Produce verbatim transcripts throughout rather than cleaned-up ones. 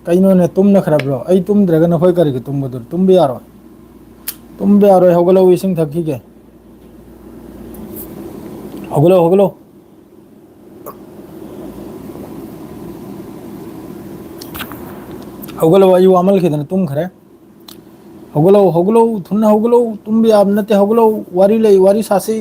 ꯀꯩꯅꯣꯅꯦ, ꯇꯨꯝꯅꯈ꯭ꯔꯕ꯭ꯔꯣ? ꯑꯩ ꯇꯨꯝꯗ꯭ꯔꯒ ꯅꯈꯣꯏ ꯀꯔꯤꯒꯤ ꯇꯨꯝꯒꯗꯣꯏꯅꯣ? ꯇꯨꯝꯕ ꯌꯥꯔꯣꯏ꯫ ꯇꯨꯝꯕ ꯌꯥꯔꯣꯏ, ꯍꯧꯒꯠꯂꯛꯎ, ꯏꯁꯤꯡ ꯊꯛꯈꯤꯒꯦ꯫ ꯍꯧꯒꯠꯂꯣ, ꯍꯧꯒꯠꯂꯣ꯫ ꯍꯧꯒꯠꯂꯣ, ꯑꯩ ꯋꯥꯃꯜꯈꯤꯗꯅ ꯇꯨꯝꯈ꯭ꯔꯦ꯫ ꯍꯧꯒꯠꯂꯣ, ꯍꯧꯒꯠꯂꯣ, ꯊꯨꯅ ꯍꯧꯒꯠꯂꯣ, ꯇꯨꯝꯕ ꯌꯥꯕ ꯅꯠꯇꯦ, ꯍꯧꯒꯠꯂꯣ, ꯋꯥꯔꯤ ꯂꯩ, ꯋꯥꯔꯤ ꯁꯥꯁꯤ꯫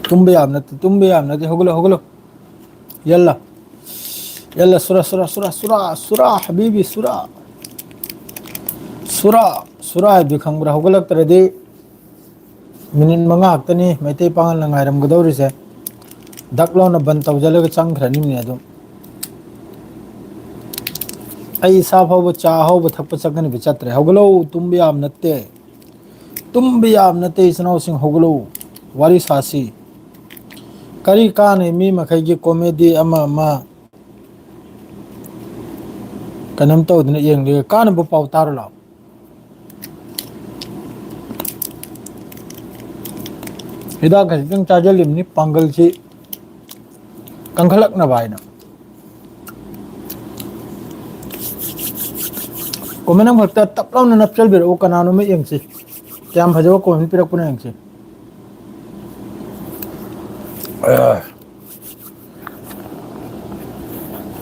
ꯇꯨꯝꯕ ꯌꯥꯕ ꯅꯠꯇꯦ, ꯇꯨꯝꯕ ꯌꯥꯕ ꯅꯠꯇꯦ, ꯍꯧꯒꯠꯂꯣ, ꯍꯧꯒꯠꯂꯣ꯫ ꯌꯜꯂ꯫ ꯌꯜꯂ, ꯁꯨꯔꯥ, ꯁꯨꯔꯥ, ꯁꯨꯔꯥ, ꯁꯨꯔꯥ, ꯁꯨꯔꯥ, ꯍꯕꯤꯕꯤ, ꯁꯨꯔꯥ꯫ ꯁꯨꯔꯥ, ꯁꯨꯔꯥ ꯍꯥꯏꯕꯗꯨ ꯈꯪꯕ꯭ꯔꯥ? ꯍꯧꯒꯠꯂꯛꯇ꯭ꯔꯗꯤ ꯃꯤꯅꯤꯠ ꯃꯉꯥ ꯈꯛꯇꯅꯤ ꯃꯩꯇꯩ ꯄꯥꯉꯜꯅ ꯉꯥꯏꯔꯝꯒꯗꯧꯔꯤꯁꯦ꯫ ꯗꯛ ꯂꯥꯎꯅ ꯕꯟ ꯇꯧꯁꯤꯜꯂꯒ ꯆꯪꯈ꯭ꯔꯅꯤꯅꯦ ꯑꯗꯨꯝ꯫ ꯑꯩ ꯏꯁꯥ ꯐꯥꯎꯕ ꯆꯥ ꯑꯍꯥꯎꯕ ꯊꯛꯄ ꯆꯠꯀꯅꯤꯕ ꯆꯠꯇ꯭ꯔꯦ꯫ ꯍꯧꯒꯠꯂꯣ, ꯇꯨꯝꯕ ꯌꯥꯕ ꯅꯠꯇꯦ꯫ ꯇꯨꯝꯕ ꯌꯥꯕ ꯅꯠꯇꯦ, ꯏꯆꯤꯟ ꯏꯅꯥꯎꯁꯤꯡ, ꯍꯧꯒꯠꯂꯣ꯫ ꯋꯥꯔꯤ ꯁꯥꯁꯤ꯫ ꯀꯔꯤ ꯀꯥꯟꯅꯩ ꯃꯤ ꯃꯈꯩꯒꯤ ꯀꯣꯃꯦꯗꯤ ꯑꯃ ꯑꯃ ꯀꯩꯅꯣꯝ ꯇꯧꯗꯅ ꯌꯦꯡꯗꯣꯏ? ꯀꯥꯟꯅꯕ ꯄꯥꯎ ꯇꯥꯔꯣ ꯂꯥꯎ꯫ ꯍꯤꯗꯥꯛ ꯈꯖꯤꯛꯇꯪ ꯆꯥꯖꯜꯂꯤꯕꯅꯤ ꯄꯥꯡꯒꯜꯁꯤ ꯀꯟꯈꯠꯂꯛꯅꯕ ꯍꯥꯏꯅ꯫ ꯀꯣꯃꯦꯟ ꯑꯃꯈꯛꯇ ꯇꯞ ꯂꯥꯎꯅ ꯅꯞꯆꯜꯕꯤꯔꯛꯎ, ꯀꯅꯥꯅꯣꯝꯃ ꯌꯦꯡꯁꯤ꯫ ꯀꯌꯥꯝ ꯐꯖꯕ ꯀꯣꯃꯦꯟ ꯄꯤꯔꯛꯄꯅꯣ ꯌꯦꯡꯁꯤ꯫ ꯑ꯫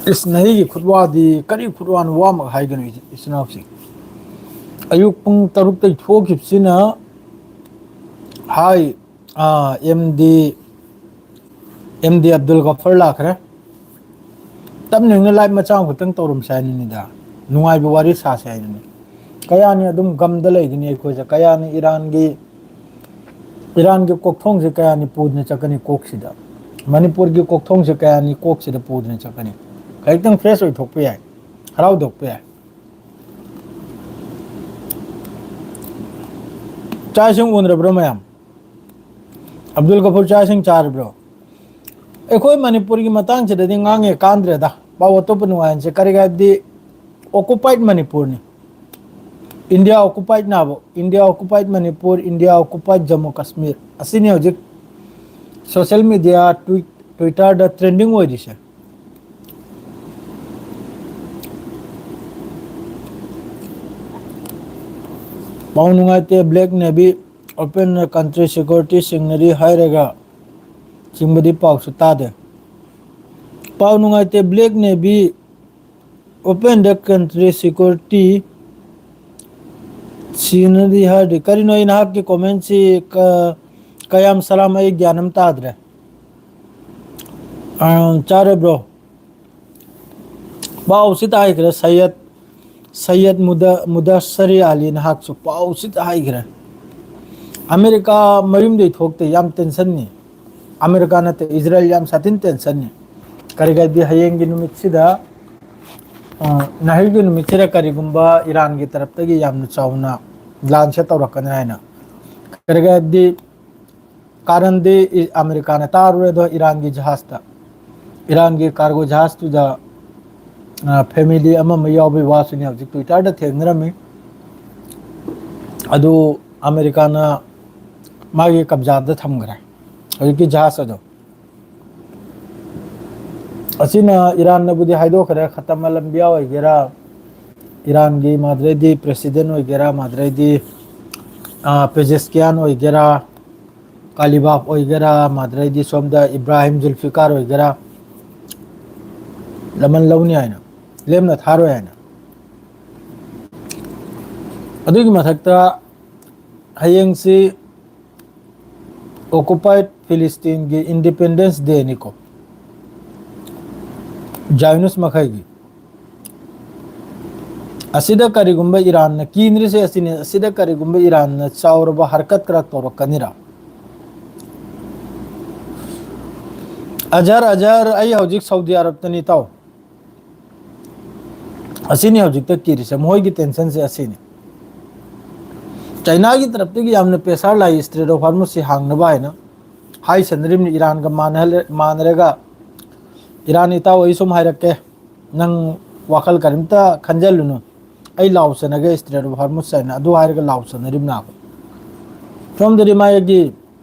ꯏꯁ, ꯅꯍꯤꯒꯤ ꯈꯨꯠꯋꯥꯗꯤ ꯀꯔꯤ ꯈꯨꯠꯋꯥꯅꯣ, ꯋꯥꯃꯛ ꯍꯥꯏꯒꯅꯨ, ꯏꯆꯤꯟ ꯏꯅꯥꯎꯁꯤꯡ꯫ ꯑꯌꯨꯛ ꯄꯨꯡ ꯇꯔꯨꯛꯇꯩ ꯊꯣꯛꯈꯤꯕꯁꯤꯅ, ꯍꯥꯏ, ꯑꯥ, M D, M D Abdul Gaffar ꯂꯥꯛꯈ꯭ꯔꯦ꯫ ꯇꯞꯅ ꯏꯪꯅ ꯂꯥꯏꯞ ꯃꯆꯥ ꯑꯃꯈꯛꯇꯪ ꯇꯧꯔꯝꯁꯦ ꯍꯥꯏꯅꯤꯅꯤꯗ꯫ ꯅꯨꯡꯉꯥꯏꯕ ꯋꯥꯔꯤ ꯁꯥꯁꯦ ꯍꯥꯏꯅꯤꯅꯦ꯫ ꯀꯌꯥꯅꯤ ꯑꯗꯨꯝ ꯒꯝꯗ ꯂꯩꯒꯅꯤ ꯑꯩꯈꯣꯏꯁꯦ? ꯀꯌꯥꯅꯤ ꯏꯔꯥꯟꯒꯤ, ꯏꯔꯥꯟꯒꯤ ꯀꯣꯛꯊꯣꯡꯁꯦ ꯀꯌꯥꯅꯤ ꯄꯨꯗꯅ ꯆꯠꯀꯅꯤ ꯀꯣꯛꯁꯤꯗ? ꯃꯅꯤꯄꯨꯔꯒꯤ ꯀꯣꯛꯊꯣꯡꯁꯦ ꯀꯌꯥꯅꯤ ꯀꯣꯛꯁꯤꯗ ꯄꯨꯗꯅ ꯆꯠꯀꯅꯤ? ꯈꯖꯤꯛꯇꯪ ꯐ꯭ꯔꯦꯁ ꯑꯣꯏꯊꯣꯛꯄ ꯌꯥꯏ, ꯍꯔꯥꯎꯊꯣꯛꯄ ꯌꯥꯏ꯫ ꯆꯥꯛ ꯏꯁꯤꯡ ꯎꯅꯔꯕ꯭ꯔꯣ ꯃꯌꯥꯝ? ꯑꯕꯗꯨꯜ ꯒꯐꯨꯔ, ꯆꯥꯛ ꯏꯁꯤꯡ ꯆꯥꯔꯕ꯭ꯔꯣ? ꯑꯩꯈꯣꯏ ꯃꯅꯤꯄꯨꯔꯒꯤ ꯃꯇꯥꯡꯁꯤꯗꯗꯤ ꯉꯥꯡꯉꯦ ꯀꯥꯟꯗ꯭ꯔꯦꯗ꯫ ꯄꯥꯎ ꯑꯇꯣꯞꯄ ꯅꯨꯡꯉꯥꯏꯍꯟꯁꯦ꯫ ꯀꯔꯤꯒꯤ ꯍꯥꯏꯕꯗꯤ ꯑꯣꯀꯨꯄꯥꯏꯠ ꯃꯅꯤꯄꯨꯔꯅꯤ꯫ India occupied ꯅꯥꯕꯨ, India occupied Manipur, India occupied Jammu Kashmir, ꯑꯁꯤꯅꯤ ꯍꯧꯖꯤꯛ social media, Twi-, Twitter ꯗ trending ꯑꯣꯏꯔꯤꯁꯦ꯫ ꯄꯥꯎ ꯅꯨꯡꯉꯥꯏꯇꯦ, Black Navy open country security signary ꯍꯥꯏꯔꯒ ꯆꯤꯡꯕꯗꯤ ꯄꯥꯎꯁꯨ ꯇꯥꯗꯦ꯫ ꯄꯥꯎ ꯅꯨꯡꯉꯥꯏꯇꯦ, Black Navy open the country security signary ꯍꯥꯏꯔꯗꯤ ꯀꯔꯤꯅꯣ? ꯑꯩ ꯅꯍꯥꯛꯀꯤ comment ꯁꯤ ꯀ-, ꯀꯌꯥꯝ ꯁꯂꯥꯝ, ꯑꯩ ꯒ꯭ꯌꯥꯟ ꯑꯃ ꯇꯥꯗ꯭ꯔꯦ꯫ ꯑꯥ, ꯆꯥꯔꯦ bro꯫ ꯄꯥꯎꯁꯤꯗ ꯍꯥꯏꯈ꯭ꯔꯦ, ꯁꯩꯌꯗ, ꯁꯩꯌꯗ ꯃꯨꯗ-, ꯃꯨꯗꯁꯔꯤ ꯑꯂꯤ ꯅꯍꯥꯛꯁꯨ ꯄꯥꯎꯁꯤꯗ ꯍꯥꯏꯈ꯭ꯔꯦ꯫ ꯑꯃꯦꯔꯤꯀꯥ ꯃꯌꯨꯝꯗꯩ ꯊꯣꯛꯇꯦ, ꯌꯥꯝ tension ꯅꯤ꯫ ꯑꯃꯦꯔꯤꯀꯥ ꯅꯠꯇꯦ, ꯏꯖꯔꯦꯜ ꯌꯥꯝ ꯁꯥꯊꯤꯅ tension ꯅꯤ꯫ ꯀꯔꯤꯒꯤꯗꯤ ꯍꯌꯦꯡꯒꯤ ꯅꯨꯃꯤꯠꯁꯤꯗ, ꯑ, ꯅꯍꯤꯜꯒꯤ ꯅꯨꯃꯤꯠꯁꯤꯗ ꯀꯔꯤꯒꯨꯝꯕ ꯏꯔꯥꯟꯒꯤ ꯇꯔꯞꯇꯒꯤ ꯌꯥꯝꯅ ꯆꯥꯎꯅ ꯂꯥꯟꯁꯦ ꯇꯧꯔꯛꯀꯅꯤ ꯍꯥꯏꯅ꯫ ꯀꯔꯤꯒꯤꯗꯤ ꯀꯥꯔꯟꯗꯤ ꯏ-, ꯑꯃꯦꯔꯤꯀꯥꯅ ꯇꯥꯔꯨꯔꯦ ꯑꯗꯣ ꯏꯔꯥꯟꯒꯤ ꯖꯍꯥꯖꯇ, ꯏꯔꯥꯟꯒꯤ cargo ꯖꯍꯥꯖꯇꯨꯗ, ꯑ, family ꯑꯃ ꯑꯃ ꯌꯥꯎꯕꯒꯤ ꯋꯥꯁꯨꯅꯤ ꯍꯧꯖꯤꯛ Twitter ꯗ ꯊꯦꯡꯅꯔꯝꯃꯤ꯫ ꯑꯗꯨ ꯑꯃꯦꯔꯤꯀꯥꯅ ꯃꯥꯒꯤ ꯀꯕꯖꯥꯗ ꯊꯝꯈ꯭ꯔꯦ ꯍꯧꯖꯤꯛꯀꯤ ꯖꯍꯥꯖ ꯑꯗꯣ꯫ ꯑꯁꯤꯅ ꯏꯔꯥꯟꯅꯕꯨꯗꯤ ꯍꯥꯏꯗꯣꯛꯈ꯭ꯔꯦ, ꯈꯇꯝ ꯑꯂꯝꯕꯤꯌꯥ ꯑꯣꯏꯒꯦꯔꯥ, ꯏꯔꯥꯟꯒꯤ ꯃꯥꯗ꯭ꯔꯦꯗꯤ president ꯑꯣꯏꯒꯦꯔꯥ, ꯃꯥꯗ꯭ꯔꯦꯗꯤ, ꯑ, ꯄꯦꯖꯦꯁꯀꯤꯌꯥꯟ ꯑꯣꯏꯒꯦꯔꯥ, ꯀꯥꯂꯤꯕꯥꯐ ꯑꯣꯏꯒꯦꯔꯥ, ꯃꯥꯗ꯭ꯔꯦꯗꯤ ꯁꯣꯝꯗ ꯏꯕ꯭ꯔꯥꯍꯤꯝ ꯖꯨꯜꯐꯤꯀꯥꯔ ꯑꯣꯏꯒꯦꯔꯥ, ꯂꯃꯟ ꯂꯧꯅꯤ ꯍꯥꯏꯅ, ꯂꯦꯝꯅ ꯊꯥꯔꯣꯏ ꯍꯥꯏꯅ꯫ ꯑꯗꯨꯒꯤ ꯃꯊꯛꯇ ꯍꯌꯦꯡꯁꯤ occupied Philistine ꯒꯤ Independence Day ꯅꯤꯀꯣ, Zionist ꯃꯈꯩꯒꯤ꯫ ꯑꯁꯤꯗ ꯀꯔꯤꯒꯨꯝꯕ ꯏꯔꯥꯟꯅ ꯀꯤꯅꯔꯤꯁꯦ ꯑꯁꯤꯅꯤ, ꯑꯁꯤꯗ ꯀꯔꯤꯒꯨꯝꯕ ꯏꯔꯥꯟꯅ ꯆꯥꯎꯔꯕ ꯍꯔꯀꯠ ꯈꯔ ꯇꯧꯔꯛꯀꯅꯤꯔꯥ? ꯑꯖꯍꯔ, ꯑꯖꯍꯔ, ꯑꯩ ꯍꯧꯖꯤꯛ ꯁꯥꯎꯗꯤ ꯑꯔꯕꯇꯅꯤ, ꯏꯇꯥꯎ꯫ ꯑꯁꯤꯅꯤ ꯍꯧꯖꯤꯛꯇ ꯀꯤꯔꯤꯁꯦ, ꯃꯈꯣꯏꯒꯤ tension ꯁꯦ ꯑꯁꯤꯅꯤ꯫ ꯆꯥꯏꯅꯥꯒꯤ ꯇꯔꯞꯇꯒꯤ ꯌꯥꯝꯅ pressure ꯂꯥꯛꯏ, Strait of Hormuz ꯁꯤ ꯍꯥꯡꯅꯕ ꯍꯥꯏꯅ꯫ ꯍꯥꯏꯁꯟꯅꯔꯤꯕꯅꯤ ꯏꯔꯥꯟꯒ ꯃꯥꯟꯅꯍꯜꯂꯦ-, ꯃꯥꯟꯅꯔꯒ꯫ ꯏꯔꯥꯟ ꯏꯇꯥꯎ, ꯑꯩ ꯁꯨꯝ ꯍꯥꯏꯔꯛꯀꯦ, ꯅꯪ ꯋꯥꯈꯜ ꯀꯔꯤꯝꯇ ꯈꯟꯖꯜꯂꯨꯅꯨ꯫ ꯑꯩ ꯂꯥꯎ ꯆꯅꯒꯦ Strait of Hormuz ꯍꯥꯏꯅ ꯑꯗꯨ ꯍꯥꯏꯔꯒ ꯂꯥꯎ ꯆꯅꯔꯤꯕꯅꯦꯕ꯫ ꯁꯣꯝꯗꯗꯤ ꯃꯥꯒꯤ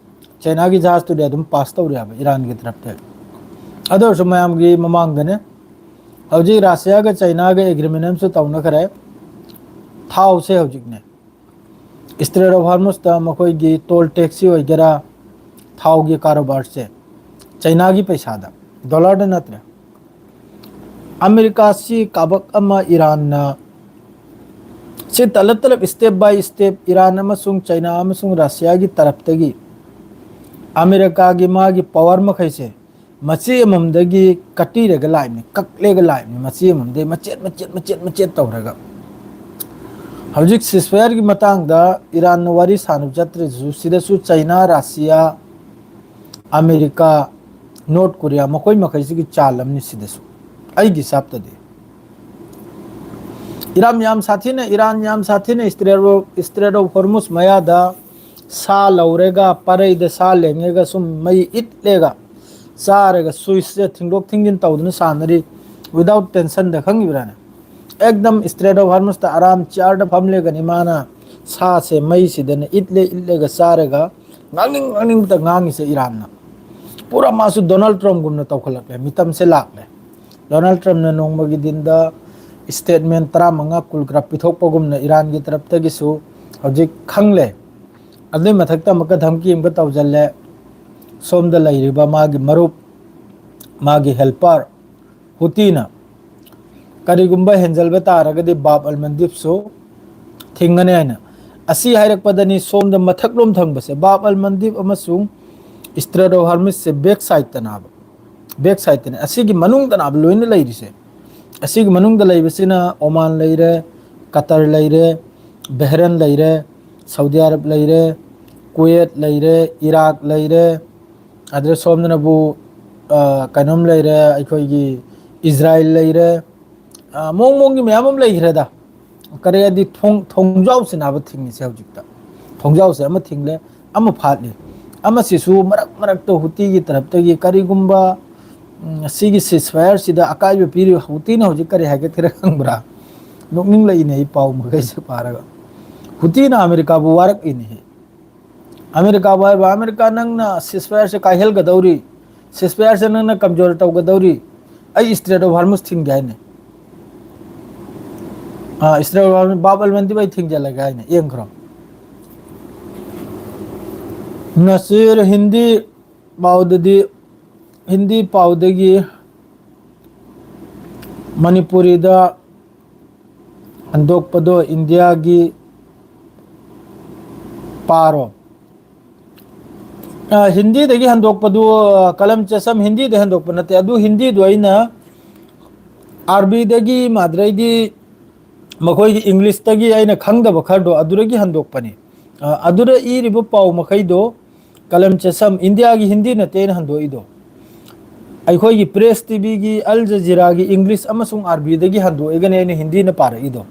ꯆꯩꯅꯥꯒꯤ ꯖꯍꯥꯖꯇꯨꯗꯤ ꯑꯗꯨꯝ ꯄꯥꯁ ꯇꯧꯔꯦꯕ ꯏꯔꯥꯟꯒꯤ ꯇꯔꯞꯇ꯫ ꯑꯗꯨ ꯑꯣꯏꯔꯁꯨ ꯃꯌꯥꯝꯒꯤ ꯃꯃꯥꯡꯗꯅꯦ, ꯍꯧꯖꯤꯛ ꯔꯁꯤꯌꯥꯒ ꯆꯩꯅꯥꯒ ꯑꯦꯒ꯭ꯔꯤꯃꯦꯟ ꯑꯃꯁꯨ ꯇꯧꯅꯈ꯭ꯔꯦ꯫ ꯊꯥꯎꯁꯦ ꯍꯧꯖꯤꯛꯅꯦ Strait of Hormuzꯇ ꯃꯈꯣꯏꯒꯤ ꯇꯣꯜ ꯇꯦꯛꯁꯁꯤ ꯑꯣꯏꯒꯦꯔꯥ, ꯊꯥꯎꯒꯤ ꯀꯥꯔꯣꯕꯥꯔꯁꯦ ꯆꯩꯅꯥꯒꯤ ꯄꯩꯁꯥꯗ, ꯗꯣꯂꯔꯗ ꯅꯠꯇ꯭ꯔꯦ꯫ ꯑꯃꯦꯔꯤꯀꯥꯁꯤ ꯀꯥꯕꯛ ꯑꯃ ꯏꯔꯥꯟꯅ ꯁꯤ ꯇꯂꯞ ꯇꯂꯞ, step by step, ꯏꯔꯥꯟ ꯑꯃꯁꯨꯡ ꯆꯩꯅꯥ ꯑꯃꯁꯨꯡ ꯔꯁꯤꯌꯥꯒꯤ ꯇꯔꯞꯇꯒꯤ ꯑꯃꯦꯔꯤꯀꯥꯒꯤ ꯃꯥꯒꯤ ꯄꯋꯥꯔ ꯃꯈꯩꯁꯦ ꯃꯆꯦ ꯑꯃꯃꯝꯗꯒꯤ ꯀꯠꯇꯤꯔꯒ ꯂꯥꯛꯏꯕꯅꯤ, ꯀꯛꯂꯒ ꯂꯥꯛꯏꯕꯅꯤ, ꯃꯆꯦ ꯑꯃꯃꯝꯗꯒꯤ ꯃꯆꯦꯠ ꯃꯆꯦꯠ ꯃꯆꯦꯠ ꯃꯆꯦꯠ ꯇꯧꯔꯒ꯫ ꯍꯧꯖꯤꯛ ceasefire ꯒꯤ ꯃꯇꯥꯡꯗ ꯏꯔꯥꯟꯅ ꯋꯥꯔꯤ ꯁꯥꯟꯅꯕ ꯆꯠꯇ꯭ꯔꯁꯨ, ꯁꯤꯗꯁꯨ ꯆꯩꯅꯥ, ꯔꯁꯤꯌꯥ, ꯑꯃꯦꯔꯤꯀꯥ, ꯅꯣꯔꯠ ꯀꯣꯔꯤꯌꯥ, ꯃꯈꯣꯏ ꯃꯈꯩꯁꯤꯒꯤ ꯆꯥꯜ ꯑꯃꯅꯤ ꯁꯤꯗꯁꯨ, ꯑꯩꯒꯤ ꯁꯥꯞꯇꯗꯤ꯫ ꯏꯔꯥꯟ ꯌꯥꯝ ꯁꯥꯊꯤꯅ, ꯏꯔꯥꯟ ꯌꯥꯝ ꯁꯥꯊꯤꯅ Strait of, Strait of Hormuz ꯃꯌꯥꯗ ꯁꯥ ꯂꯧꯔꯦꯒ, ꯄꯔꯩꯗ ꯁꯥ ꯂꯦꯡꯉꯦꯒ, ꯁꯨꯝ ꯃꯩ ꯏꯠꯂꯦꯒ, ꯆꯥꯔꯒ ꯁ꯭ꯋꯤꯁꯁꯦ ꯊꯤꯡꯗꯣꯛ ꯊꯤꯡꯖꯤꯟ ꯇꯧꯗꯅ ꯁꯥꯟꯅꯔꯤ, without tension the, ꯈꯪꯉꯤꯕ꯭ꯔꯥꯅꯦ? ꯑꯦꯛꯗꯝ Strait of Hormuz ꯇ ꯑꯔꯥꯝ ꯆꯤꯌꯔꯗ ꯐꯝꯂꯦꯒꯅꯤ ꯃꯥꯅ ꯁꯥꯁꯦ ꯃꯩꯁꯤꯗꯅ ꯏꯠꯂꯦ, ꯏꯠꯂꯦꯒ ꯆꯥꯔꯒ ꯉꯥꯡꯅꯤꯡ ꯉꯥꯡꯅꯤꯡꯕꯇ ꯉꯥꯡꯉꯤꯁꯦ ꯏꯔꯥꯟꯅ꯫ ꯄꯨꯔꯥ ꯃꯥꯁꯨ ꯗꯣꯅꯥꯜꯗ ꯇ꯭ꯔꯝꯞꯒꯨꯝꯅ ꯇꯧꯈꯠꯂꯛꯂꯦ, ꯃꯤꯇꯝꯁꯦ ꯂꯥꯛꯂꯦ꯫ ꯗꯣꯅꯥꯜꯗ ꯇ꯭ꯔꯝꯞꯅ ꯅꯣꯡꯃꯒꯤ ꯗꯤꯟꯗ statement ꯇꯔꯥꯃꯉꯥ ꯀꯨꯟ ꯈꯔ ꯄꯤꯊꯣꯛꯄꯒꯨꯝꯅ ꯏꯔꯥꯟꯒꯤ ꯇꯔꯞꯇꯒꯤꯁꯨ ꯍꯧꯖꯤꯛ ꯈꯪꯂꯦ꯫ ꯑꯗꯨꯏ ꯃꯊꯛꯇ ꯑꯃꯨꯛꯀ ꯙꯝꯀꯤ ꯑꯃꯨꯛꯀ ꯇꯧꯁꯤꯜꯂꯦ꯫ ꯁꯣꯝꯗ ꯂꯩꯔꯤꯕ ꯃꯥꯒꯤ ꯃꯔꯨꯞ, ꯃꯥꯒꯤ helper ꯍꯨꯇꯤꯅ ꯀꯔꯤꯒꯨꯝꯕ ꯍꯦꯟꯖꯜꯕ ꯇꯥꯔꯒꯗꯤ ꯕꯥꯕ ꯑꯜ ꯃꯟꯗꯤꯞꯁꯨ ꯊꯤꯡꯒꯅꯤ ꯍꯥꯏꯅ꯫ ꯑꯁꯤ ꯍꯥꯏꯔꯛꯄꯗꯅꯤ ꯁꯣꯝꯗ ꯃꯊꯛꯂꯣꯝ ꯊꯪꯕꯁꯦ, ꯕꯥꯕ ꯑꯜ ꯃꯟꯗꯤꯞ ꯑꯃꯁꯨꯡ Strait of Hormuz say back side ꯇꯅꯦꯕ, back side ꯇꯅꯦ꯫ ꯑꯁꯤꯒꯤ ꯃꯅꯨꯡꯗꯅꯦꯕ ꯂꯣꯏꯅ ꯂꯩꯔꯤꯁꯦ꯫ ꯑꯁꯤꯒꯤ ꯃꯅꯨꯡꯗ ꯂꯩꯕꯁꯤꯅ ꯑꯣꯃꯥꯟ ꯂꯩꯔꯦ, ꯀꯇꯔ ꯂꯩꯔꯦ, ꯕꯍꯔꯦꯟ ꯂꯩꯔꯦ, ꯁꯥꯎꯗꯤ ꯑꯔꯕ ꯂꯩꯔꯦ, ꯀꯨꯋꯦꯠ ꯂꯩꯔꯦ, ꯏꯔꯥꯛ ꯂꯩꯔꯦ, ꯑꯗꯨꯗ ꯁꯣꯝꯗꯅꯕꯨ, ꯑ, ꯀꯩꯅꯣꯝ ꯂꯩꯔꯦ, ꯑꯩꯈꯣꯏꯒꯤ ꯏꯖꯔꯥꯏꯜ ꯂꯩꯔꯦ, ꯑ, ꯃꯑꯣꯡ ꯃꯑꯣꯡꯒꯤ ꯃꯌꯥꯝ ꯑꯃ ꯂꯩꯈ꯭ꯔꯦꯗ꯫ ꯀꯔꯤ ꯍꯥꯏꯗꯤ ꯊꯣꯡ-, ꯊꯣꯡꯖꯥꯎꯁꯤꯅꯦꯕ ꯊꯤꯡꯉꯤꯁꯦ ꯍꯧꯖꯤꯛꯇ꯫ ꯊꯣꯡꯖꯥꯎꯁꯦ ꯑꯃ ꯊꯤꯡꯂꯦ, ꯑꯃ ꯐꯥꯠꯂꯤ꯫ ꯑꯃꯁꯤꯁꯨ ꯃꯔꯛ ꯃꯔꯛꯇ ꯍꯨꯇꯤꯒꯤ ꯇꯔꯞꯇꯒꯤ ꯀꯔꯤꯒꯨꯝꯕ, ꯎꯝ, ꯁꯤꯒꯤ ceasefire ꯁꯤꯗ ꯑꯀꯥꯏꯕ ꯄꯤꯔꯤꯕ ꯍꯨꯇꯤꯅ ꯍꯧꯖꯤꯛ ꯀꯔꯤ ꯍꯥꯏꯒꯠꯈ꯭ꯔꯦ ꯈꯪꯕ꯭ꯔꯥ? ꯅꯣꯛꯅꯤꯡꯂꯛꯏꯅꯦ ꯑꯩ ꯄꯥꯎ ꯃꯈꯩꯁꯦ ꯄꯥꯔꯒ꯫ ꯍꯨꯇꯤꯅ ꯑꯃꯦꯔꯤꯀꯥꯕꯨ ꯋꯥꯔꯛꯏꯅꯦꯍꯦ꯫ ꯑꯃꯦꯔꯤꯀꯥꯕꯨ ꯍꯥꯏꯕ, "ꯑꯃꯦꯔꯤꯀꯥ, ꯅꯪꯅ ceasefire ꯁꯦ ꯀꯥꯏꯍꯜꯒꯗꯧꯔꯤ, ceasefire ꯁꯦ ꯅꯪꯅ ꯀꯝꯖꯣꯔ ꯇꯧꯒꯗꯧꯔꯤ, ꯑꯩ Strait of Hormuz ꯊꯤꯡꯒꯦ" ꯍꯥꯏꯅꯦ꯫ ꯑꯥ, Strait of Hormuz, ꯕꯥꯕ ꯑꯜ ꯃꯟꯗꯤꯕ ꯑꯩ ꯊꯤꯡꯖꯤꯜꯂꯒꯦ ꯍꯥꯏꯅꯦ꯫ ꯌꯦꯡꯈ꯭ꯔꯣ꯫ ꯅꯁꯤꯔ, ꯍꯤꯟꯗꯤ ꯄꯥꯎꯗꯗꯤ, ꯍꯤꯟꯗꯤ ꯄꯥꯎꯗꯒꯤ ꯃꯅꯤꯄꯨꯔꯤꯗ ꯍꯟꯗꯣꯛꯄꯗꯣ ꯏꯟꯗꯤꯌꯥꯒꯤ ꯄꯥꯔꯣ꯫ ꯑ, ꯍꯤꯟꯗꯤꯗꯒꯤ ꯍꯟꯗꯣꯛꯄꯗꯨ, ꯑ, ꯀꯂꯝ ꯆꯁꯝ ꯍꯤꯟꯗꯤꯗ ꯍꯟꯗꯣꯛꯄ ꯅꯠꯇꯦ꯫ ꯑꯗꯨ ꯍꯤꯟꯗꯤꯗꯨ ꯑꯩꯅ ꯑꯥꯔꯕꯤꯗꯒꯤ, ꯃꯥꯗ꯭ꯔꯩꯗꯤ, ꯃꯈꯣꯏꯒꯤ ꯏꯪꯂꯤꯁꯇꯒꯤ ꯑꯩꯅ ꯈꯪꯗꯕ ꯈꯔꯗꯣ ꯑꯗꯨꯗꯒꯤ ꯍꯟꯗꯣꯛꯄꯅꯤ꯫ ꯑ, ꯑꯗꯨꯗ ꯏꯔꯤꯕ ꯄꯥꯎ ꯃꯈꯩꯗꯣ ꯀꯂꯝ ꯆꯁꯝ, ꯏꯟꯗꯤꯌꯥꯒꯤ ꯍꯤꯟꯗꯤ ꯅꯠꯇꯦ ꯑꯩꯅ ꯍꯟꯗꯣꯛꯏꯗꯣ꯫ ꯑꯩꯈꯣꯏꯒꯤ ꯄ꯭ꯔꯦꯁ ꯇꯤꯚꯤꯒꯤ, ꯑꯜ ꯖꯖꯤꯔꯥꯒꯤ ꯏꯪꯂꯤꯁ ꯑꯃꯁꯨꯡ ꯑꯥꯔꯕꯤꯗꯒꯤ ꯍꯟꯗꯣꯛꯑꯒꯅꯦ ꯑꯩꯅ ꯍꯤꯟꯗꯤꯅ ꯄꯥꯔꯛꯏꯗꯣ꯫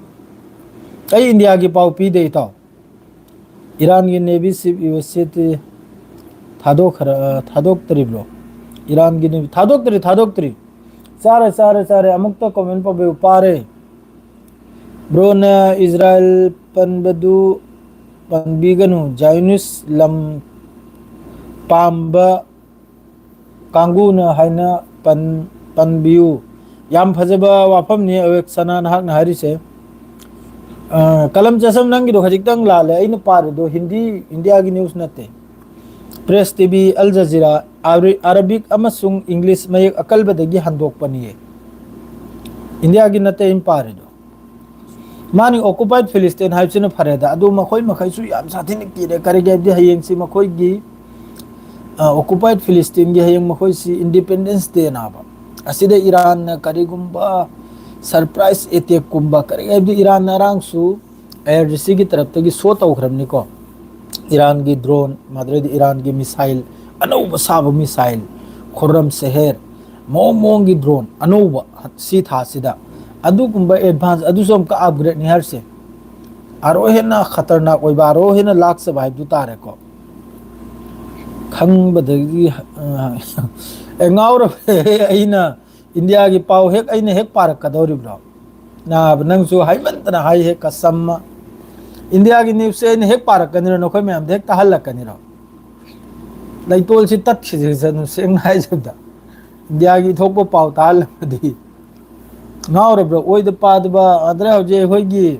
ꯑꯩ ꯏꯟꯗꯤꯌꯥꯒꯤ ꯄꯥꯎ ꯄꯤꯗꯦ, ꯏꯇꯥꯎ꯫ ꯏꯔꯥꯟꯒꯤ navy ship U S A T ꯊꯥꯗꯣꯛꯈ꯭ꯔ-, ꯑ, ꯊꯥꯗꯣꯛꯇ꯭ꯔꯤꯕ꯭ꯔꯣ? ꯏꯔꯥꯟꯒꯤ ꯅꯦꯚꯤ ꯊꯥꯗꯣꯛꯇ꯭ꯔꯤ, ꯊꯥꯗꯣꯛꯇ꯭ꯔꯤ꯫ ꯆꯥꯔꯦ, ꯆꯥꯔꯦ, ꯆꯥꯔꯦ꯫ ꯑꯃꯨꯛꯇ ꯀꯣꯃꯦꯟ ꯄꯥꯕꯤꯌꯨ, ꯄꯥꯔꯦ꯫ ꯕ꯭ꯔꯣꯅ ꯏꯖꯔꯥꯏꯜ ꯄꯟꯕꯗꯨ ꯄꯟꯕꯤꯒꯅꯨ꯫ ꯖꯥꯏꯅꯤꯁ ꯂꯝ ꯄꯥꯝꯕ ꯀꯥꯡꯕꯨꯅ ꯍꯥꯏꯅ ꯄꯟ-, ꯄꯟꯕꯤꯌꯨ꯫ ꯌꯥꯝ ꯐꯖꯕ ꯋꯥꯐꯝꯅꯤ, ꯑꯋꯦꯛ ꯁꯅꯥ, ꯅꯍꯥꯛꯅ ꯍꯥꯏꯔꯤꯁꯦ꯫ ꯑ, ꯀꯂꯝ ꯆꯁꯝ, ꯅꯪꯒꯤꯗꯣ ꯈꯖꯤꯛꯇꯪ ꯂꯥꯜꯂꯦ꯫ ꯑꯩꯅ ꯄꯥꯔꯤꯗꯣ ꯍꯤꯟꯗꯤ, ꯏꯟꯗꯤꯌꯥꯒꯤ ꯅ꯭ꯌꯨꯁ ꯅꯠꯇꯦ꯫ ꯄ꯭ꯔꯦꯁ ꯇꯤꯚꯤ, ꯑꯜ ꯖꯖꯤꯔꯥ, ꯑꯥꯔꯕꯤ-, ꯑꯔꯕꯤꯛ ꯑꯃꯁꯨꯡ ꯏꯪꯂꯤꯁ ꯃꯌꯦꯛ ꯑꯀꯜꯕꯗꯒꯤ ꯍꯟꯗꯣꯛꯄꯅꯤꯌꯦ꯫ ꯏꯟꯗꯤꯌꯥꯒꯤ ꯅꯠꯇꯦ ꯑꯩꯅ ꯄꯥꯔꯤꯗꯣ꯫ ꯃꯥꯅꯤ, occupied Palestine ꯍꯥꯏꯕꯁꯤꯅ ꯐꯔꯦꯗ꯫ ꯑꯗꯨ ꯃꯈꯣꯏ ꯃꯈꯩꯁꯨ ꯌꯥꯝ ꯁꯥꯊꯤꯅ ꯀꯤꯔꯦ꯫ ꯀꯔꯤꯒꯤ ꯍꯥꯏꯕꯗꯤ ꯍꯌꯦꯡꯁꯤ ꯃꯈꯣꯏꯒꯤ, ꯑ, occupied Palestineꯒꯤ ꯍꯌꯦꯡ ꯃꯈꯣꯏꯁꯤ Independence Day ꯅꯥꯕ꯫ ꯑꯁꯤꯗ ꯏꯔꯥꯟꯅ ꯀꯔꯤꯒꯨꯝꯕ surprise attackꯀꯨꯝꯕ, ꯀꯔꯤ ꯍꯥꯏꯕꯗꯤ ꯏꯔꯥꯟ ꯉꯔꯥꯡꯁꯨ ꯑꯥꯏ ꯑꯥꯔ ꯖꯤ ꯁꯤꯒꯤ ꯇꯔꯞꯇꯒꯤ show ꯇꯧꯈ꯭ꯔꯕꯅꯤꯀꯣ꯫ ꯏꯔꯥꯟꯒꯤ drone, ꯃꯗꯨꯗꯩꯗꯤ ꯏꯔꯥꯟꯒꯤ missile, ꯑꯅꯧꯕ ꯁꯥꯕ missile, ꯈꯨꯔꯝ ꯁꯦꯍꯦꯔ, ꯃꯑꯣꯡ ꯃꯑꯣꯡꯒꯤ drone ꯑꯅꯧꯕ ꯁꯤ ꯊꯥꯁꯤꯗ꯫ ꯑꯗꯨꯒꯨꯝꯕ advance, ꯑꯗꯨꯁꯨ ꯑꯃꯨꯛꯀ upgradeꯅꯤ ꯍꯥꯏꯔꯤꯁꯦ꯫ ꯑꯥꯔꯣ ꯍꯦꯟꯅ ꯈꯇꯔꯅꯥꯛ ꯑꯣꯏꯕ, ꯑꯥꯔꯣ ꯍꯦꯟꯅ ꯂꯥꯛꯆꯕ ꯍꯥꯏꯕꯗꯨ ꯇꯥꯔꯦꯀꯣ꯫ ꯈꯪꯕꯗꯒꯤ, ꯑ, ꯑꯦ, ꯉꯥꯎꯔꯕ ꯑꯩꯅ ꯏꯟꯗꯤꯌꯥꯒꯤ ꯄꯥꯎ ꯍꯦꯛ, ꯑꯩꯅ ꯍꯦꯛ ꯄꯥꯔꯛꯀꯗꯧꯔꯤꯕ꯭ꯔꯣ? ꯅꯥꯕ, ꯅꯪꯁꯨ ꯍꯥꯏꯃꯟꯗꯅ ꯍꯥꯏ ꯍꯦꯛ ꯀꯁꯝꯃ꯫ ꯏꯟꯗꯤꯌꯥꯒꯤ ꯅ꯭ꯌꯨꯁꯁꯦ ꯑꯩꯅ ꯍꯦꯛ ꯄꯥꯔꯛꯀꯅꯤꯔꯣ, ꯅꯈꯣꯏ ꯃꯌꯥꯝꯗ ꯍꯦꯛ ꯇꯥꯍꯜꯂꯛꯀꯅꯤꯔꯣ? ꯂꯩꯇꯣꯜꯁꯤ ꯇꯠꯈꯤꯁꯦ, ꯁꯦꯡꯅ ꯍꯥꯏꯖꯕꯗ꯫ ꯏꯟꯗꯤꯌꯥꯒꯤ ꯊꯣꯛꯄ ꯄꯥꯎ ꯇꯥꯍꯜꯂꯝꯃꯗꯤ꯫ ꯉꯥꯎꯔꯕ꯭ꯔꯥ? ꯑꯣꯏꯗ ꯄꯥꯗꯕ꯫ ꯑꯗꯨꯅ ꯍꯧꯖꯤꯛ ꯑꯩꯈꯣꯏꯒꯤ,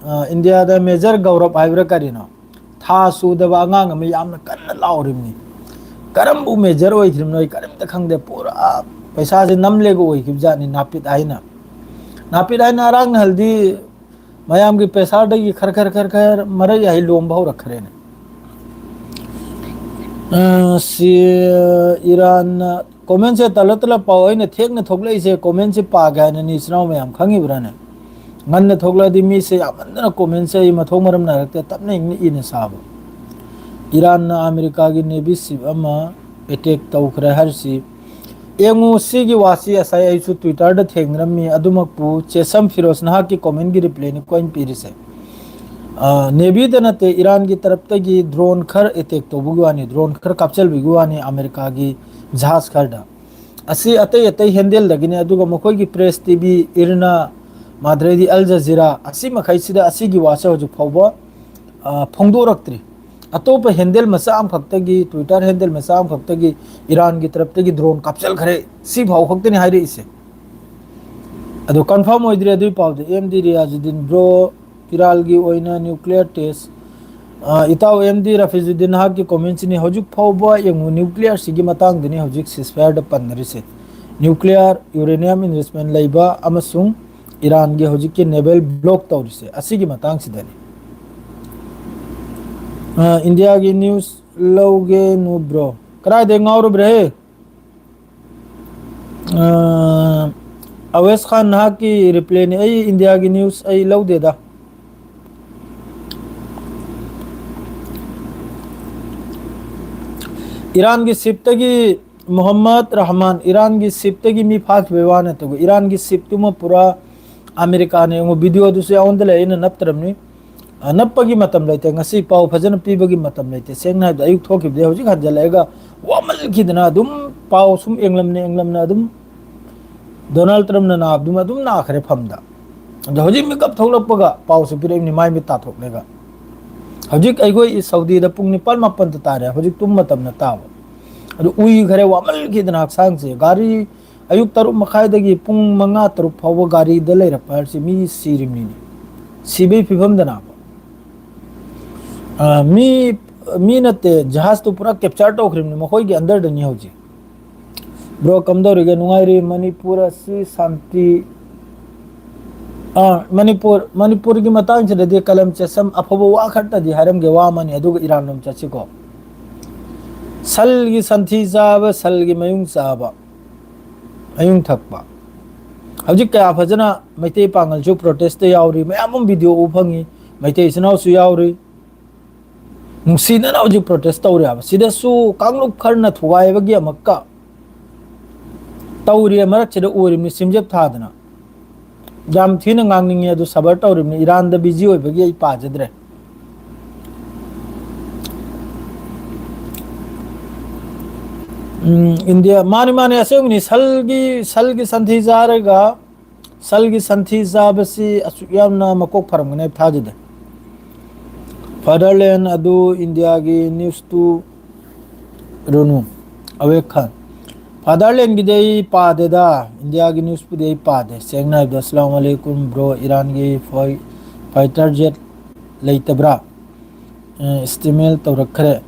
ꯑ, ꯏꯟꯗꯤꯌꯥꯗ ꯃꯦꯖꯔ ꯒꯧꯔꯕ ꯍꯥꯏꯕ꯭ꯔꯥ ꯀꯔꯤꯅꯣ? ꯊꯥ ꯁꯨꯗꯕ ꯑꯉꯥꯡ ꯑꯃ ꯌꯥꯝꯅ ꯀꯟꯅ ꯂꯥꯎꯔꯤꯕꯅꯤ꯫ ꯀꯔꯝꯕ ꯃꯦꯖꯔ ꯑꯣꯏꯈ꯭ꯔꯤꯕꯅꯣ ꯑꯩ ꯀꯔꯤꯝꯇ ꯈꯪꯗꯦ꯫ ꯄꯨꯔꯥ ꯄꯩꯁꯥꯁꯦ ꯅꯝꯂꯦꯒ ꯑꯣꯏꯈꯤꯕꯖꯥꯠꯅꯤ, ꯅꯥꯄꯤꯠ ꯍꯥꯏꯅ꯫ ꯅꯥꯄꯤꯠ ꯍꯥꯏꯅ ꯑꯔꯥꯡ ꯅꯍꯜꯗꯤ ꯃꯌꯥꯝꯒꯤ ꯄꯩꯁꯥꯗꯒꯤ ꯈꯔ ꯈꯔ ꯈꯔ ꯈꯔ ꯃꯔꯩ ꯑꯍꯩ ꯂꯣꯝꯕ ꯍꯧꯔꯛꯈ꯭ꯔꯦꯅꯦ꯫ ꯑ, ꯁꯤ, ꯏꯔꯥꯟꯅ ꯀꯣꯃꯦꯟꯁꯦ ꯇꯂ ꯇꯂ ꯄꯥꯎ, ꯑꯩꯅ ꯊꯦꯡꯅ ꯊꯣꯛꯂꯛꯏꯁꯦ ꯀꯣꯃꯦꯟꯁꯦ ꯄꯥꯒꯦ ꯍꯥꯏꯅꯅꯤ, ꯏꯆꯤꯟ ꯏꯅꯥꯎ ꯃꯌꯥꯝ ꯈꯪꯉꯤꯕ꯭ꯔꯥꯅꯦ? ꯉꯟꯅ ꯊꯣꯛꯂꯛꯑꯗꯤ ꯃꯤꯁꯦ ꯌꯥꯝꯃꯟꯗꯅ ꯀꯣꯃꯦꯟꯁꯦ ꯑꯩ ꯃꯊꯣꯡ ꯃꯔꯝ ꯅꯥꯏꯔꯛꯇꯦ, ꯇꯞꯅ ꯏꯪꯅ ꯏꯅ ꯁꯥꯕ꯫ ꯏꯔꯥꯟꯅ ꯑꯃꯦꯔꯤꯀꯥꯒꯤ ꯅꯦꯚꯤ ꯁꯤꯞ ꯑꯃ ꯑꯦꯇꯦꯛ ꯇꯧꯈ꯭ꯔꯦ ꯍꯥꯏꯔꯤꯁꯤ ꯌꯦꯡꯉꯨ꯫ ꯁꯤꯒꯤ ꯋꯥꯁꯤ ꯉꯁꯥꯏ ꯑꯩꯁꯨ ꯇ꯭ꯋꯤꯇꯔꯗ ꯊꯦꯡꯅꯔꯝꯃꯤ꯫ ꯑꯗꯨꯃꯛꯄꯨ ꯆꯦꯁꯝ ꯐꯤꯔꯣꯁ, ꯅꯍꯥꯛꯀꯤ ꯀꯣꯃꯦꯟꯒꯤ ꯔꯤꯄ꯭ꯂꯥꯏꯅꯤ ꯀꯣꯏꯅ ꯄꯤꯔꯤꯁꯦ꯫ ꯑ, ꯅꯦꯚꯤꯗ ꯅꯠꯇꯦ, ꯏꯔꯥꯟꯒꯤ ꯇꯔꯞꯇꯒꯤ ꯗ꯭ꯔꯣꯟ ꯈꯔ ꯑꯦꯇꯦꯛ ꯇꯧꯕꯒꯤ ꯋꯥꯅꯤ, ꯗ꯭ꯔꯣꯟ ꯈꯔ ꯀꯥꯞꯆꯜꯕꯒꯤ ꯋꯥꯅꯤ ꯑꯃꯦꯔꯤꯀꯥꯒꯤ ꯖꯍꯥꯖ ꯈꯔꯗ꯫ ꯑꯁꯤ ꯑꯇꯩ ꯑꯇꯩ ꯍꯦꯟꯗꯦꯜꯗꯒꯤꯅꯤ꯫ ꯑꯗꯨꯒ ꯃꯈꯣꯏꯒꯤ ꯄ꯭ꯔꯦꯁ ꯇꯤ ꯚꯤ, ꯏꯔꯅꯥ, ꯃꯥꯗ꯭ꯔꯦꯗꯤ ꯑꯜ ꯖꯖꯤꯔꯥ, ꯑꯁꯤ ꯃꯈꯩꯁꯤꯗ ꯑꯁꯤꯒꯤ ꯋꯥꯁꯦ ꯍꯧꯖꯤꯛ ꯐꯥꯎꯕ, ꯑ, ꯐꯣꯡꯗꯣꯔꯛꯇ꯭ꯔꯤ꯫ ꯑꯇꯣꯞꯄ ꯍꯦꯟꯗꯦꯜ ꯃꯆꯥ ꯑꯃꯈꯛꯇꯒꯤ, ꯇ꯭ꯋꯤꯇꯔ ꯍꯦꯟꯗꯦꯜ ꯃꯆꯥ ꯑꯃꯈꯛꯇꯒꯤ ꯏꯔꯥꯟꯒꯤ ꯇꯔꯞꯇꯒꯤ ꯗ꯭ꯔꯣꯟ ꯀꯥꯞꯆꯜꯈ꯭ꯔꯦ, ꯁꯤ ꯐꯥꯎ ꯈꯛꯇꯅꯤ ꯍꯥꯏꯔꯛꯏꯁꯦ꯫ ꯑꯗꯣ ꯀꯟꯐꯥꯔꯝ ꯑꯣꯏꯗ꯭ꯔꯤ ꯑꯗꯨꯏ ꯄꯥꯎꯗꯣ꯫ ꯑꯦꯝ ꯗꯤ ꯔꯤꯌꯥꯖꯨꯗꯤꯟ, ꯕ꯭ꯔꯣ, ꯏꯔꯥꯜꯒꯤ ꯑꯣꯏꯅ ꯅ꯭ꯌꯨꯀ꯭ꯂꯤꯌꯔ ꯇꯦꯁ꯫ ꯑ, ꯏꯇꯥꯎ ꯑꯦꯝ ꯗꯤ ꯔꯐꯤꯖꯨꯗꯤꯟ, ꯅꯍꯥꯛꯀꯤ ꯀꯣꯃꯦꯟꯁꯤꯅꯤ꯫ ꯍꯧꯖꯤꯛ ꯐꯥꯎꯕ ꯌꯦꯡꯉꯨ, ꯅ꯭ꯌꯨꯀ꯭ꯂꯤꯌꯔꯁꯤꯒꯤ ꯃꯇꯥꯡꯗꯅꯤ ꯍꯧꯖꯤꯛ ꯁꯤꯁꯐꯥꯌꯔꯗ ꯄꯟꯅꯔꯤꯁꯦ꯫ ꯅ꯭ꯌꯨꯀ꯭ꯂꯤꯌꯔ ꯌꯨꯔꯦꯅꯤꯌꯝ ꯏꯟꯔꯤꯆꯃꯦꯟ ꯂꯩꯕ ꯑꯃꯁꯨꯡ ꯏꯔꯥꯟꯒꯤ ꯍꯧꯖꯤꯛꯀꯤ ꯅꯦꯚꯦꯜ ꯕ꯭ꯂꯣꯛ ꯇꯧꯔꯤꯁꯦ ꯑꯁꯤꯒꯤ ꯃꯇꯥꯡꯁꯤꯗꯅꯤ꯫ ꯑ, ꯏꯟꯗꯤꯌꯥꯒꯤ ꯅ꯭ꯌꯨꯁ ꯂꯧꯒꯦ ꯅꯨ ꯕ꯭ꯔꯣ꯫ ꯀꯗꯥꯏꯗꯩ ꯉꯥꯎꯔꯨꯕ꯭ꯔꯦ? ꯑ, ꯑꯋꯦꯁ ꯈꯥꯟ, ꯅꯍꯥꯛꯀꯤ ꯔꯤꯄ꯭ꯂꯥꯏꯅꯤ꯫ ꯑꯩ ꯏꯟꯗꯤꯌꯥꯒꯤ ꯅ꯭ꯌꯨꯁ ꯑꯩ ꯂꯧꯗꯦꯗ꯫ ꯏꯔꯥꯟꯒꯤ ꯁꯤꯞꯇꯒꯤ ꯃꯣꯍꯝꯃꯗ ꯔꯍꯃꯥꯟ, ꯏꯔꯥꯟꯒꯤ ꯁꯤꯞꯇꯒꯤ ꯃꯤ ꯐꯥꯈꯤꯕꯒꯤ ꯋꯥ ꯅꯠꯇꯕ, ꯏꯔꯥꯟꯒꯤ ꯁꯤꯞꯇꯨꯃ ꯄꯨꯔꯥ ꯑꯃꯦꯔꯤꯀꯥꯅ, ꯌꯦꯡꯉꯨ, ꯚꯤꯗꯤꯑꯣꯗꯨꯁꯨ ꯑꯩꯉꯣꯟꯗ ꯂꯩ, ꯑꯩꯅ ꯅꯞꯇ꯭ꯔꯕꯅꯤ꯫ ꯑ, ꯅꯞꯄꯒꯤ ꯃꯇꯝ ꯂꯩꯇꯦ꯫ ꯉꯁꯤ ꯄꯥꯎ ꯐꯖꯅ ꯄꯤꯕꯒꯤ ꯃꯇꯝ ꯂꯩꯇꯦ꯫ ꯁꯦꯡꯅ ꯍꯥꯏꯕꯗ, ꯑꯌꯨꯛ ꯊꯣꯛꯈꯤꯕꯗꯩ ꯍꯧꯖꯤꯛ ꯍꯟꯖꯜꯂꯛꯑꯒ ꯋꯥꯃꯟꯈꯤꯗꯅ ꯑꯗꯨꯝ ꯄꯥꯎ ꯁꯨꯝ ꯌꯦꯡꯂꯝꯅ ꯌꯦꯡꯂꯝꯅ ꯑꯗꯨꯝ ꯗꯣꯅꯥꯜꯗ ꯇ꯭ꯔꯝꯞꯅ ꯅꯥꯕꯗꯨꯃ ꯑꯗꯨꯝ ꯅꯥꯈ꯭ꯔꯦ ꯐꯝꯗ꯫ ꯑꯗꯣ ꯍꯧꯖꯤꯛ ꯃꯤꯀꯞ ꯊꯣꯛꯂꯛꯄꯒ ꯄꯥꯎꯁꯦ ꯄꯤꯔꯛꯏꯕꯅꯤ, ꯃꯥꯏ ꯃꯤꯠ ꯇꯥꯊꯣꯛꯂꯒ꯫ ꯍꯧꯖꯤꯛ ꯑꯩꯈꯣꯏ ꯁꯥꯎꯗꯤꯗ ꯄꯨꯡ ꯅꯤꯄꯥꯜ ꯃꯥꯄꯜꯗ ꯇꯥꯔꯦ, ꯍꯧꯖꯤꯛ ꯇꯨꯝ ꯃꯇꯝꯅ ꯇꯥꯕ꯫ ꯑꯗꯨ ꯎꯏꯈꯔꯦ, ꯋꯥꯃꯟꯈꯤꯗꯅ ꯍꯛꯆꯥꯡꯁꯦ꯫ ꯒꯥꯔꯤ ꯑꯌꯨꯛ ꯇꯔꯨꯛ ꯃꯈꯥꯏꯗꯒꯤ ꯄꯨꯡ ꯃꯉꯥ ꯇꯔꯨꯛ ꯐꯥꯎꯕ ꯒꯥꯔꯤꯗ ꯂꯩꯔꯛꯄ ꯍꯥꯏꯕꯁꯤ ꯃꯤ ꯁꯤꯔꯤꯕꯅꯤꯅꯦ, ꯁꯤꯕꯒꯤ ꯐꯤꯕꯝꯗꯅꯦꯕ꯫ ꯑ, ꯃꯤ ꯃꯤ ꯅꯠꯇꯦ, ꯖꯍꯥꯖꯇꯨ ꯄꯨꯔꯥ ꯀꯦꯞꯆꯔ ꯇꯧꯈ꯭ꯔꯤꯕꯅꯤ ꯃꯈꯣꯏꯒꯤ ꯑꯟꯗꯔꯗꯅꯤ ꯍꯧꯖꯤꯛ꯫ ꯕ꯭ꯔꯣ, ꯀꯝꯗꯧꯔꯤꯒꯦ? ꯅꯨꯡꯉꯥꯏꯔꯤ꯫ ꯃꯅꯤꯄꯨꯔ ꯑꯁꯤ ꯁꯥꯟꯇꯤ, ꯑꯥ, ꯃꯅꯤꯄꯨꯔ, ꯃꯅꯤꯄꯨꯔꯒꯤ ꯃꯇꯥꯡꯁꯤꯗꯗꯤ ꯀꯂꯝ ꯆꯦꯁꯝ ꯑꯐꯕ ꯋꯥ ꯈꯛꯇꯗꯤ ꯍꯥꯏꯔꯝꯒꯦ, ꯋꯥ ꯑꯃꯅꯤ, ꯑꯗꯨꯒ ꯏꯔꯥꯟꯂꯣꯝ ꯆꯠꯁꯤꯀꯣ꯫ ꯁꯜꯒꯤ ꯁꯟꯊꯤ ꯆꯥꯕ, ꯁꯜꯒꯤ ꯃꯌꯨꯡ ꯆꯥꯕ, ꯃꯌꯨꯡ ꯊꯛꯄ꯫ ꯍꯧꯖꯤꯛ ꯀꯌꯥ ꯐꯖꯅ ꯃꯩꯇꯩ ꯄꯥꯉꯜꯁꯨ ꯄ꯭ꯔꯣꯇꯦꯁꯇ ꯌꯥꯎꯔꯤ, ꯃꯌꯥꯝ ꯑꯃ ꯚꯤꯗꯤꯑꯣ ꯎ ꯐꯪꯉꯤ, ꯃꯩꯇꯩ ꯏꯆꯤꯟ ꯏꯅꯥꯎꯁꯨ ꯌꯥꯎꯔꯤ꯫ ꯅꯨꯡꯁꯤꯗꯅ ꯍꯧꯖꯤꯛ ꯄ꯭ꯔꯣꯇꯦꯁ ꯇꯧꯔꯤ ꯍꯥꯏꯕ꯫ ꯁꯤꯗꯁꯨ ꯀꯥꯡꯂꯨꯞ ꯈꯔꯅ ꯊꯨꯒꯥꯏꯕꯒꯤ ꯑꯃꯨꯛꯀ ꯇꯧꯔꯤ, ꯃꯔꯛꯁꯤꯗ ꯎꯔꯤꯕꯅꯤ ꯁꯤꯝꯖꯦꯞ ꯊꯥꯗꯅ꯫ ꯌꯥꯝ ꯊꯤꯅ ꯉꯥꯡꯅꯤꯡꯉꯤ, ꯑꯗꯨ ꯁꯕꯔ ꯇꯧꯔꯤꯕꯅꯤ, ꯏꯔꯥꯟꯗ ꯕꯤꯖꯤ ꯑꯣꯏꯕꯒꯤ ꯑꯩ ꯄꯥꯖꯗ꯭ꯔꯦ꯫ ꯎꯝ, ꯏꯟꯗꯤꯌꯥ, ꯃꯥꯅꯤ, ꯃꯥꯅꯤ, ꯑꯁꯦꯡꯕꯅꯤ, ꯁꯜꯒꯤ, ꯁꯜꯒꯤ ꯁꯟꯊꯤ ꯆꯥꯔꯒ ꯁꯜꯒꯤ ꯁꯟꯊꯤ ꯆꯥꯕꯁꯤ ꯑꯁꯨꯛ ꯌꯥꯝꯅ ꯃꯀꯣꯛ ꯐꯔꯝꯒꯅꯤ ꯍꯥꯏꯕ ꯊꯥꯖꯗꯦ꯫ ꯐꯥꯗꯔꯂꯦꯟ ꯑꯗꯨ ꯏꯟꯗꯤꯌꯥꯒꯤ ꯅ꯭ꯌꯨꯁꯇꯨ ꯔꯨꯅꯨ꯫ ꯑꯋꯦ ꯈꯥꯟ꯫ ꯐꯥꯗꯔꯂꯦꯟꯒꯤꯗꯤ ꯑꯩ ꯄꯥꯗꯦꯗ, ꯏꯟꯗꯤꯌꯥꯒꯤ ꯅ꯭ꯌꯨꯁꯄꯨꯗꯤ ꯑꯩ ꯄꯥꯗꯦ꯫ ꯁꯦꯡꯅ ꯍꯥꯏꯕꯗ, ꯑꯁꯂꯥꯝ ꯑꯂꯩꯀꯨꯝ ꯕ꯭ꯔꯣ, ꯏꯔꯥꯟꯒꯤ ꯐꯥꯏ-, ꯐꯥꯏꯇꯔ ꯖꯦꯠ ꯂꯩꯇꯕ꯭ꯔꯥ? ꯑꯦ, ꯏꯁꯇꯤꯃꯦꯜ ꯇꯧꯔꯛꯈ꯭ꯔꯦ꯫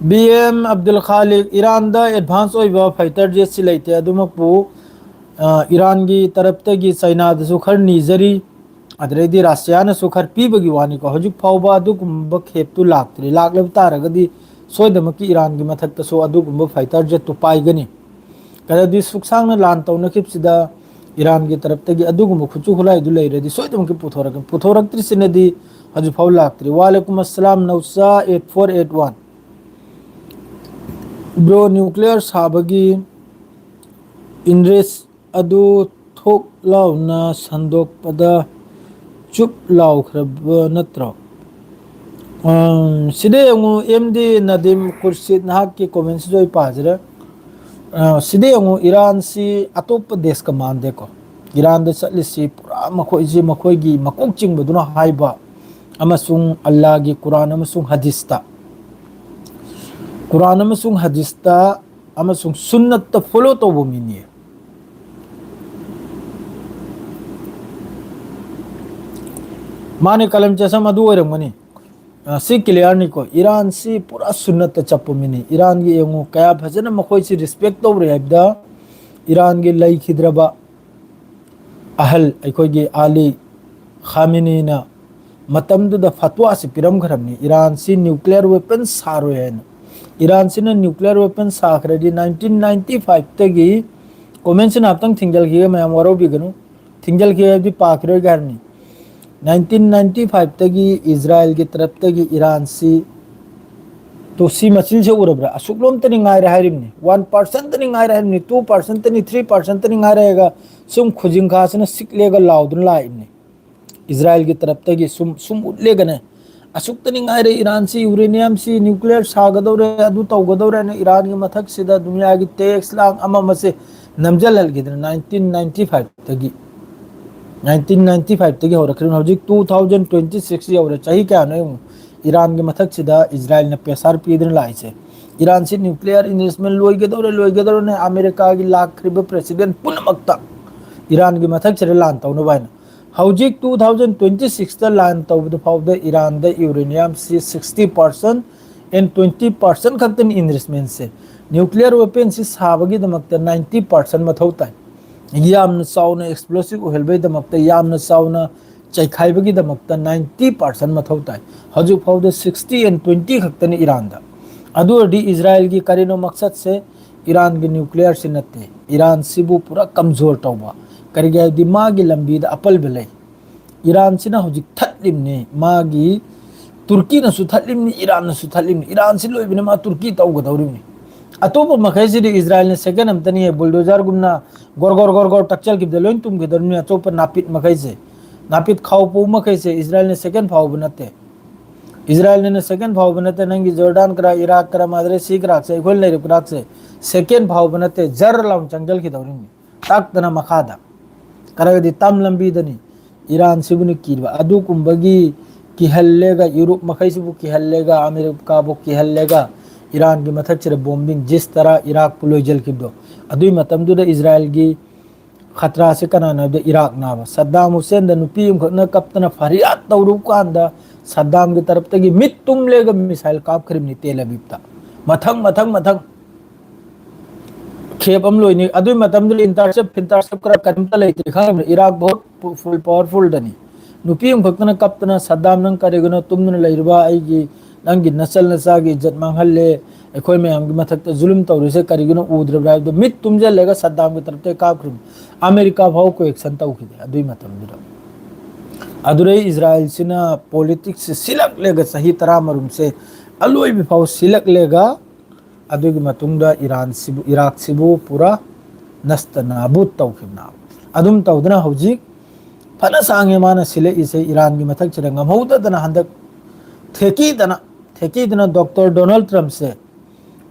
B M Abdul Khalik, ꯏꯔꯥꯟꯗ advance ꯑꯣꯏꯕ ꯐꯥꯏꯇꯔ ꯖꯦꯠꯁꯤ ꯂꯩꯇꯦ꯫ ꯑꯗꯨꯃꯛꯄꯨ, ꯑ, ꯏꯔꯥꯟꯒꯤ ꯇꯔꯞꯇꯒꯤ ꯆꯩꯅꯥꯗꯁꯨ ꯈꯔ ꯅꯤꯖꯔꯤ, ꯑꯗꯨꯗꯩꯗꯤ ꯔꯁꯤꯌꯥꯅꯁꯨ ꯈꯔ ꯄꯤꯕꯒꯤ ꯋꯥꯅꯤꯀꯣ꯫ ꯍꯧꯖꯤꯛ ꯐꯥꯎꯕ ꯑꯗꯨꯒꯨꯝꯕ ꯈꯦꯞꯇꯨ ꯂꯥꯛꯇ꯭ꯔꯤ꯫ ꯂꯥꯛꯂꯕ ꯇꯥꯔꯒꯗꯤ ꯁꯣꯏꯗꯃꯛꯀꯤ ꯏꯔꯥꯟꯒꯤ ꯃꯊꯛꯇꯁꯨ ꯑꯗꯨꯒꯨꯝꯕ ꯐꯥꯏꯇꯔ ꯖꯦꯠꯇꯨ ꯄꯥꯏꯒꯅꯤ꯫ ꯀꯔꯗꯤ ꯁꯨꯛꯁꯥꯡꯅ ꯂꯥꯟ ꯇꯧꯅꯈꯤꯕꯁꯤꯗ ꯏꯔꯥꯟꯒꯤ ꯇꯔꯞꯇꯒꯤ ꯑꯗꯨꯒꯨꯝꯕ ꯈꯨꯠꯁꯨ ꯈꯨꯠꯂꯥꯏꯗꯨ ꯂꯩꯔꯗꯤ ꯁꯣꯏꯗꯅꯃꯛꯀꯤ ꯄꯨꯊꯣꯔꯛꯀꯅꯤ꯫ ꯄꯨꯊꯣꯔꯛꯇ꯭ꯔꯤꯁꯤꯅꯗꯤ ꯍꯧꯖꯤꯛ ꯐꯥꯎ ꯂꯥꯛꯇ꯭ꯔꯤ꯫ ꯋꯥꯂꯦꯀꯨꯝ ꯑꯁꯂꯥꯝ ꯅꯧꯁꯥ eight four eight one꯫ Bro, nuclear ꯁꯥꯕꯒꯤ ꯏꯟꯗ꯭ꯔꯦꯁ ꯑꯗꯨ ꯊꯣꯛ ꯂꯥꯎꯅ ꯁꯟꯗꯣꯛꯄꯗ ꯆꯨꯞ ꯂꯥꯎꯈ꯭ꯔꯕ ꯅꯠꯇ꯭ꯔꯣ? ꯑꯝ, ꯁꯤꯗ ꯌꯦꯡꯉꯨ, ꯑꯦꯝ ꯗꯤ ꯅꯗꯤꯝ ꯈꯨꯔꯁꯤꯠ, ꯅꯍꯥꯛꯀꯤ ꯀꯣꯃꯦꯟꯁꯤꯁꯨ ꯑꯩ ꯄꯥꯖꯔꯦ꯫ ꯑ, ꯁꯤꯗ ꯌꯦꯡꯉꯨ, ꯏꯔꯥꯟꯁꯤ ꯑꯇꯣꯞꯄ ꯗꯦꯁꯀ ꯃꯥꯟꯗꯦꯀꯣ꯫ ꯏꯔꯥꯟꯗ ꯆꯠꯂꯤꯁꯤ ꯄꯨꯔꯥ ꯃꯈꯣꯏꯁꯤ ꯃꯈꯣꯏꯒꯤ ꯃꯀꯣꯛ ꯆꯤꯡꯕꯗꯨꯅ ꯍꯥꯏꯕ ꯑꯃꯁꯨꯡ ꯑꯜꯂꯥꯒꯤ ꯀꯨꯔꯥꯟ ꯑꯃꯁꯨꯡ ꯍꯗꯤꯁꯇ, ꯀꯨꯔꯥꯟ ꯑꯃꯁꯨꯡ ꯍꯗꯤꯁꯇ ꯑꯃꯁꯨꯡ ꯁꯨꯟꯅꯠꯇ ꯐꯣꯂꯣ ꯇꯧꯕ ꯃꯤꯅꯤ꯫ ꯃꯥꯅꯦ, ꯀꯂꯝ ꯆꯁꯝ ꯑꯗꯨ ꯑꯣꯏꯔꯝꯒꯅꯤ꯫ ꯑ, ꯁꯤ ꯀ꯭ꯂꯤꯌꯥꯔꯅꯤꯀꯣ, ꯏꯔꯥꯟꯁꯤ ꯄꯨꯔꯥ ꯁꯨꯟꯅꯠꯇ ꯆꯠꯄ ꯃꯤꯅꯤ꯫ ꯏꯔꯥꯟꯒꯤ ꯌꯦꯡꯉꯨ, ꯀꯌꯥ ꯐꯖꯅ ꯃꯈꯣꯏꯁꯤ ꯔꯦꯁꯄꯦꯛ ꯇꯧꯔꯦ ꯍꯥꯏꯕꯗ, ꯏꯔꯥꯟꯒꯤ ꯂꯩꯈꯤꯗ꯭ꯔꯕ ꯑꯍꯜ ꯑꯩꯈꯣꯏꯒꯤ ꯑꯥꯂꯤ ꯈꯥꯃꯤꯅꯤꯅ ꯃꯇꯝꯗꯨꯗ ꯐꯠꯋꯥꯁꯤ ꯄꯤꯔꯝꯈ꯭ꯔꯕꯅꯤ, ꯏꯔꯥꯟꯁꯤ ꯅ꯭ꯌꯨꯀ꯭ꯂꯤꯌꯔ ꯋꯦꯄꯟ ꯁꯥꯔꯣꯏ ꯍꯥꯏꯅ꯫ ꯏꯔꯥꯟꯁꯤꯅ ꯅ꯭ꯌꯨꯀ꯭ꯂꯤꯌꯔ ꯋꯦꯄꯟ ꯁꯥꯈ꯭ꯔꯗꯤ, ꯅꯥꯏꯟꯇꯤꯟ ꯅꯥꯏꯟꯇꯤ ꯐꯥꯏꯚꯇꯒꯤ, ꯀꯣꯃꯦꯟꯁꯤꯅ ꯍꯥꯏꯐꯦꯠꯇꯪ ꯊꯤꯡꯖꯤꯜꯈꯤꯒꯦ, ꯃꯌꯥꯝ ꯋꯥꯔꯧꯕꯤꯒꯅꯨ, ꯊꯤꯡꯖꯤꯜꯈꯤꯒꯦ ꯍꯥꯏꯕꯗꯤ ꯄꯥꯈꯤꯔꯣꯏꯒꯦ ꯍꯥꯏꯕꯅꯤ꯫ ꯅꯥꯏꯟꯇꯤꯟ ꯅꯥꯏꯟꯇꯤ ꯐꯥꯏꯚꯇꯒꯤ ꯏꯖꯔꯥꯏꯜꯒꯤ ꯇꯔꯞꯇꯒꯤ ꯏꯔꯥꯟꯁꯤ, ꯇꯣ, ꯁꯤ ꯃꯆꯤꯟꯁꯦ ꯎꯔꯕ꯭ꯔꯥ? ꯑꯁꯨꯛ ꯂꯣꯝꯇꯅꯤ ꯉꯥꯏꯔꯦ ꯍꯥꯏꯔꯤꯕꯅꯤ, ꯋꯥꯟ ꯄꯥꯔꯁꯦꯟꯇꯅꯤ ꯉꯥꯏꯔꯦ ꯍꯥꯏꯔꯤꯕꯅꯤ, ꯇꯨ ꯄꯥꯔꯁꯦꯟꯇꯅꯤ, ꯊ꯭ꯔꯤ ꯄꯥꯔꯁꯦꯟꯇꯅꯤ ꯉꯥꯏꯔꯦ ꯍꯥꯏꯔꯒ ꯁꯨꯝ ꯈꯨꯖꯤꯡꯈꯥꯁꯤꯅ ꯁꯤꯛꯂꯦꯒ ꯂꯥꯎꯗꯨꯅ ꯂꯥꯛꯏꯕꯅꯤ꯫ ꯏꯖꯔꯥꯏꯜꯒꯤ ꯇꯔꯞꯇꯒꯤ ꯁꯨꯝ, ꯁꯨꯝ ꯎꯠꯂꯦꯒꯅꯦ, ꯑꯁꯨꯛꯇꯅꯤ ꯉꯥꯏꯔꯦ ꯏꯔꯥꯟꯁꯤ ꯌꯨꯔꯦꯅꯤꯌꯝꯁꯤ ꯅ꯭ꯌꯨꯀ꯭ꯂꯤꯌꯔ ꯁꯥꯒꯗꯧꯔꯦ, ꯑꯗꯨ ꯇꯧꯒꯗꯧꯔꯦꯅ ꯏꯔꯥꯟꯒꯤ ꯃꯊꯛꯁꯤꯗ ꯗꯨꯅꯤꯌꯥꯒꯤ ꯇꯦꯛꯁ ꯂꯥꯡ ꯑꯃ ꯑꯃꯁꯦ ꯅꯝꯖꯜꯍꯜꯈꯤꯗꯅ ꯅꯥꯏꯟꯇꯤꯟ ꯅꯥꯏꯟꯇꯤ ꯐꯥꯏꯚꯇꯒꯤ, ꯅꯥꯏꯟꯇꯤꯟ ꯅꯥꯏꯟꯇꯤ ꯐꯥꯏꯚꯇꯒꯤ ꯍꯧꯔꯛꯈ꯭ꯔꯦ꯫ ꯍꯧꯖꯤꯛ ꯇꯨ ꯊꯥꯎꯖꯟ ꯇ꯭ꯋꯦꯟꯇꯤ ꯁꯤꯛꯁ ꯌꯧꯔꯦ, ꯆꯍꯤ ꯀꯌꯥꯅꯣ ꯌꯦꯡꯉꯨ, ꯏꯔꯥꯟꯒꯤ ꯃꯊꯛꯁꯤꯗ ꯏꯖꯔꯥꯏꯜꯅ ꯄ꯭ꯔꯦꯁꯥꯔ ꯄꯤꯗꯨꯅ ꯂꯥꯛꯏꯁꯦ꯫ ꯏꯔꯥꯟꯁꯤ ꯅ꯭ꯌꯨꯀ꯭ꯂꯤꯌꯔ ꯏꯟꯚꯦꯁꯃꯦꯟ ꯂꯣꯏꯒꯗꯧꯔꯦ, ꯂꯣꯏꯒꯗꯧꯔꯦꯅ ꯑꯃꯦꯔꯤꯀꯥꯒꯤ ꯂꯥꯛꯈ꯭ꯔꯤꯕ ꯄ꯭ꯔꯦꯁꯤꯗꯦꯟ ꯄꯨꯝꯅꯃꯛꯇ ꯏꯔꯥꯟꯒꯤ ꯃꯊꯛꯁꯤꯗ ꯂꯥꯟ ꯇꯧꯅꯕ ꯍꯥꯏꯅ꯫ ꯍꯧꯖꯤꯛ ꯇꯨ ꯊꯥꯎꯖꯟ ꯇ꯭ꯋꯦꯟꯇꯤ ꯁꯤꯛꯁꯇ ꯂꯥꯟ ꯇꯧꯕꯗ ꯐꯥꯎꯗ ꯏꯔꯥꯟꯗ ꯌꯨꯔꯦꯅꯤꯌꯝꯁꯤ sixty percent and twenty percent ꯈꯛꯇꯅꯤ ꯏꯟꯚꯦꯁꯃꯦꯟꯁꯦ꯫ ꯅ꯭ꯌꯨꯀ꯭ꯂꯤꯌꯔ ꯋꯦꯄꯟꯁꯤ ꯁꯥꯕꯒꯤꯗꯃꯛꯇ ꯅꯥꯏꯟꯇꯤ ꯄꯥꯔꯁꯦꯟ ꯃꯊꯧ ꯇꯥꯏ꯫ ꯌꯥꯝꯅ ꯆꯥꯎꯅ ꯑꯦꯛꯁꯄ꯭ꯂꯣꯁꯤꯞ ꯑꯣꯏꯍꯟꯕꯒꯤꯗꯃꯛꯇ, ꯌꯥꯝꯅ ꯆꯥꯎꯅ ꯆꯥꯏꯈꯥꯏꯕꯒꯤꯗꯃꯛꯇ ꯅꯥꯏꯟꯇꯤ ꯄꯥꯔꯁꯦꯟ ꯃꯊꯧ ꯇꯥꯏ꯫ ꯍꯧꯖꯤꯛ ꯐꯥꯎꯗ ꯁꯤꯛꯁꯇꯤ ꯑꯦꯟ ꯇ꯭ꯋꯦꯟꯇꯤ ꯈꯛꯇꯅꯤ ꯏꯔꯥꯟꯗ꯫ ꯑꯗꯨ ꯑꯣꯏꯔꯗꯤ ꯏꯖꯔꯥꯏꯜꯒꯤ ꯀꯔꯤꯅꯣ ꯃꯛꯁꯠꯁꯦ? ꯏꯔꯥꯟꯒꯤ ꯅ꯭ꯌꯨꯀ꯭ꯂꯤꯌꯔꯁꯤ ꯅꯠꯇꯦ, ꯏꯔꯥꯟꯁꯤꯕꯨ ꯄꯨꯔꯥ ꯀꯝꯖꯣꯔ ꯇꯧꯕ꯫ ꯀꯔꯤꯒꯤ ꯍꯥꯏꯕꯗꯤ ꯃꯥꯒꯤ ꯂꯝꯕꯤꯗ ꯑꯄꯜꯕ ꯂꯩ꯫ ꯏꯔꯥꯟꯁꯤꯅ ꯍꯧꯖꯤꯛ ꯊꯠꯂꯤꯕꯅꯤ, ꯃꯥꯒꯤ ꯇꯨꯔꯀꯤꯅꯁꯨ ꯊꯠꯂꯤꯕꯅꯤ, ꯏꯔꯥꯟꯅꯁꯨ ꯊꯠꯂꯤꯕꯅꯤ꯫ ꯏꯔꯥꯟꯁꯤ ꯂꯣꯏꯕꯅꯤ ꯃꯥ ꯇꯨꯔꯀꯤ ꯇꯧꯒꯗꯧꯔꯤꯕꯅꯤ꯫ ꯑꯇꯣꯞꯄ ꯃꯈꯩꯁꯤꯗꯤ ꯏꯖꯔꯥꯏꯜꯅ ꯁꯦꯀꯦꯟ ꯑꯃꯇꯅꯤ, ꯕꯨꯜꯗꯣꯖꯔꯒꯨꯝꯅ ꯒꯣꯔ ꯒꯣꯔ ꯒꯣꯔ ꯒꯣꯔ ꯇꯛꯆꯜꯈꯤꯕꯗ ꯂꯣꯏ ꯇꯨꯝꯒꯗꯧꯔꯤꯕꯅꯤ꯫ ꯑꯇꯣꯞꯄ ꯅꯥꯄꯤꯠ ꯃꯈꯩꯁꯦ, ꯅꯥꯄꯤꯠ ꯈꯥꯎ ꯄꯨ ꯃꯈꯩꯁꯦ ꯏꯖꯔꯥꯏꯜꯅ ꯁꯦꯀꯦꯟ ꯐꯥꯎꯕ ꯅꯠꯇꯦ꯫ ꯏꯖꯔꯥꯏꯜꯅ ꯁꯦꯀꯦꯟ ꯐꯥꯎꯕ ꯅꯠꯇꯦ꯫ ꯅꯪꯒꯤ ꯖꯣꯔꯗꯥꯟ ꯈꯔ, ꯏꯔꯥꯛ ꯈꯔ, ꯃꯥꯗ꯭ꯔꯦ ꯁꯤ ꯈꯔꯥꯛꯁꯦ, ꯑꯩꯈꯣꯏ ꯂꯩꯔꯤꯕ ꯈꯔꯥꯛꯁꯦ ꯁꯦꯀꯦꯟ ꯐꯥꯎꯕ ꯅꯠꯇꯦ, ꯖꯔ ꯂꯥꯎꯅ ꯆꯪꯁꯤꯜꯈꯤꯗꯧꯔꯤꯕꯅꯤ꯫ ꯇꯥꯛꯇꯅ ꯃꯈꯥꯗ꯫ ꯈꯔꯒꯗꯤ ꯇꯝ ꯂꯝꯕꯤꯗꯅꯤ꯫ ꯏꯔꯥꯟꯁꯤꯕꯨꯅꯤ ꯀꯤꯔꯤꯕ꯫ ꯑꯗꯨꯒꯨꯝꯕꯒꯤ ꯀꯤꯍꯜꯂꯦꯒ, ꯌꯨꯔꯨꯞ ꯃꯈꯩꯁꯤꯕꯨ ꯀꯤꯍꯜꯂꯦꯒ, ꯑꯃꯦꯔꯤꯀꯥꯕꯨ ꯀꯤꯍꯜꯂꯦꯒ, ꯏꯔꯥꯟꯒꯤ ꯃꯊꯛꯁꯤꯗ ꯕꯣꯝꯕꯤꯡ ꯖꯤꯁ ꯇꯔꯥ ꯏꯔꯥꯛꯄꯨ ꯂꯣꯏꯖꯤꯜꯈꯤꯕꯗꯣ꯫ ꯑꯗꯨꯒꯤ ꯃꯇꯝꯗꯨꯗ ꯏꯖꯔꯥꯏꯜꯒꯤ ꯈꯇ꯭ꯔꯥꯁꯤ ꯀꯅꯥꯅꯣ ꯍꯥꯏꯕꯗ ꯏꯔꯥꯛꯅꯥꯕ꯫ ꯁꯗꯥꯝ ꯍꯨꯁꯦꯟꯗ ꯅꯨꯄꯤ ꯑꯃꯈꯛꯅ ꯀꯞꯇꯅ ꯐꯔꯤꯌꯥꯗ ꯇꯧꯔꯨꯕ ꯀꯥꯟꯗ ꯁꯗꯥꯝꯒꯤ ꯇꯔꯞꯇꯒꯤ ꯃꯤꯠ ꯇꯨꯝꯂꯦꯒ ꯃꯤꯁꯥꯏꯜ ꯀꯥꯞꯈ꯭ꯔꯤꯕꯅꯤ ꯇꯦꯜ ꯑꯕꯤꯕꯇ꯫ ꯃꯊꯪ, ꯃꯊꯪ, ꯃꯊꯪ꯫ ꯈꯦꯞ ꯑꯃ ꯂꯣꯏꯅꯤ꯫ ꯑꯗꯨꯒꯤ ꯃꯇꯝꯗꯨꯗ ꯏꯟꯇꯔꯁꯦꯞ, ꯐꯤꯟꯇꯔꯁꯦꯞ ꯈꯔ ꯀꯔꯤꯝꯇ ꯂꯩꯇ꯭ꯔꯦ ꯈꯪꯉꯤꯕꯅꯤ꯫ ꯏꯔꯥꯛ ꯕꯍꯨꯠ ꯐꯨꯜ ꯄꯥꯋꯔꯐꯨꯜꯗꯅꯤ꯫ ꯅꯨꯄꯤ ꯑꯃꯈꯛꯇꯅ ꯀꯞꯇꯅ, "ꯁꯗꯥꯝ, ꯅꯪ ꯀꯔꯤꯒꯤꯅꯣ ꯇꯨꯝꯗꯨꯅ ꯂꯩꯔꯤꯕ? ꯑꯩꯒꯤ, ꯅꯪꯒꯤ ꯅꯆꯜ ꯅꯆꯥꯒꯤ ꯏꯖꯠ ꯃꯥꯡꯍꯜꯂꯦ, ꯑꯩꯈꯣꯏ ꯃꯌꯥꯝꯒꯤ ꯃꯊꯛꯇ ꯖꯨꯂꯨꯝ ꯇꯧꯔꯤꯁꯦ ꯀꯔꯤꯒꯤꯅꯣ ꯎꯗ꯭ꯔꯕ꯭ꯔꯥ?" ꯍꯥꯏꯕꯗꯣ ꯃꯤꯠ ꯇꯨꯝꯁꯤꯜꯂꯒ ꯁꯗꯥꯝꯒꯤ ꯇꯔꯞꯇ ꯀꯥꯞꯈ꯭ꯔꯤꯕꯅꯤ꯫ ꯑꯃꯦꯔꯤꯀꯥ ꯐꯥꯎ ꯀꯣꯑꯦꯛꯁꯟ ꯇꯧꯈꯤꯗꯦ ꯑꯗꯨꯒꯤ ꯃꯇꯝꯗꯨꯗ꯫ ꯑꯗꯨꯗꯩ ꯏꯖꯔꯥꯏꯜꯁꯤꯅ ꯄꯣꯂꯤꯇꯤꯛꯁꯁꯦ ꯁꯤꯜꯂꯛꯂꯦꯒ ꯆꯍꯤ ꯇꯔꯥ ꯃꯔꯨꯝꯁꯦ ꯑꯂꯣꯏꯕ ꯐꯥꯎ ꯁꯤꯜꯂꯛꯂꯦꯒ ꯑꯗꯨꯒꯤ ꯃꯇꯨꯡꯗ ꯏꯔꯥꯟꯁꯤꯕꯨ, ꯏꯔꯥꯛꯁꯤꯕꯨ ꯄꯨꯔꯥ ꯅꯁꯇ ꯅꯥꯕꯨꯠ ꯇꯧꯈꯤꯕꯅꯦꯕ꯫ ꯑꯗꯨꯝ ꯇꯧꯗꯅ ꯍꯧꯖꯤꯛ ꯐꯅ ꯁꯥꯡꯉꯦ ꯃꯥꯅ ꯁꯤꯜꯂꯛꯏꯁꯦ꯫ ꯏꯔꯥꯟꯒꯤ ꯃꯊꯛꯁꯤꯗ ꯉꯝꯍꯧꯗꯗꯅ ꯍꯟꯗꯛ ꯊꯦꯛꯀꯤꯗꯅ, ꯊꯦꯛꯀꯤꯗꯅ ꯗꯣꯛꯇꯔ ꯗꯣꯅꯥꯜꯗ ꯇ꯭ꯔꯝꯞꯁꯦ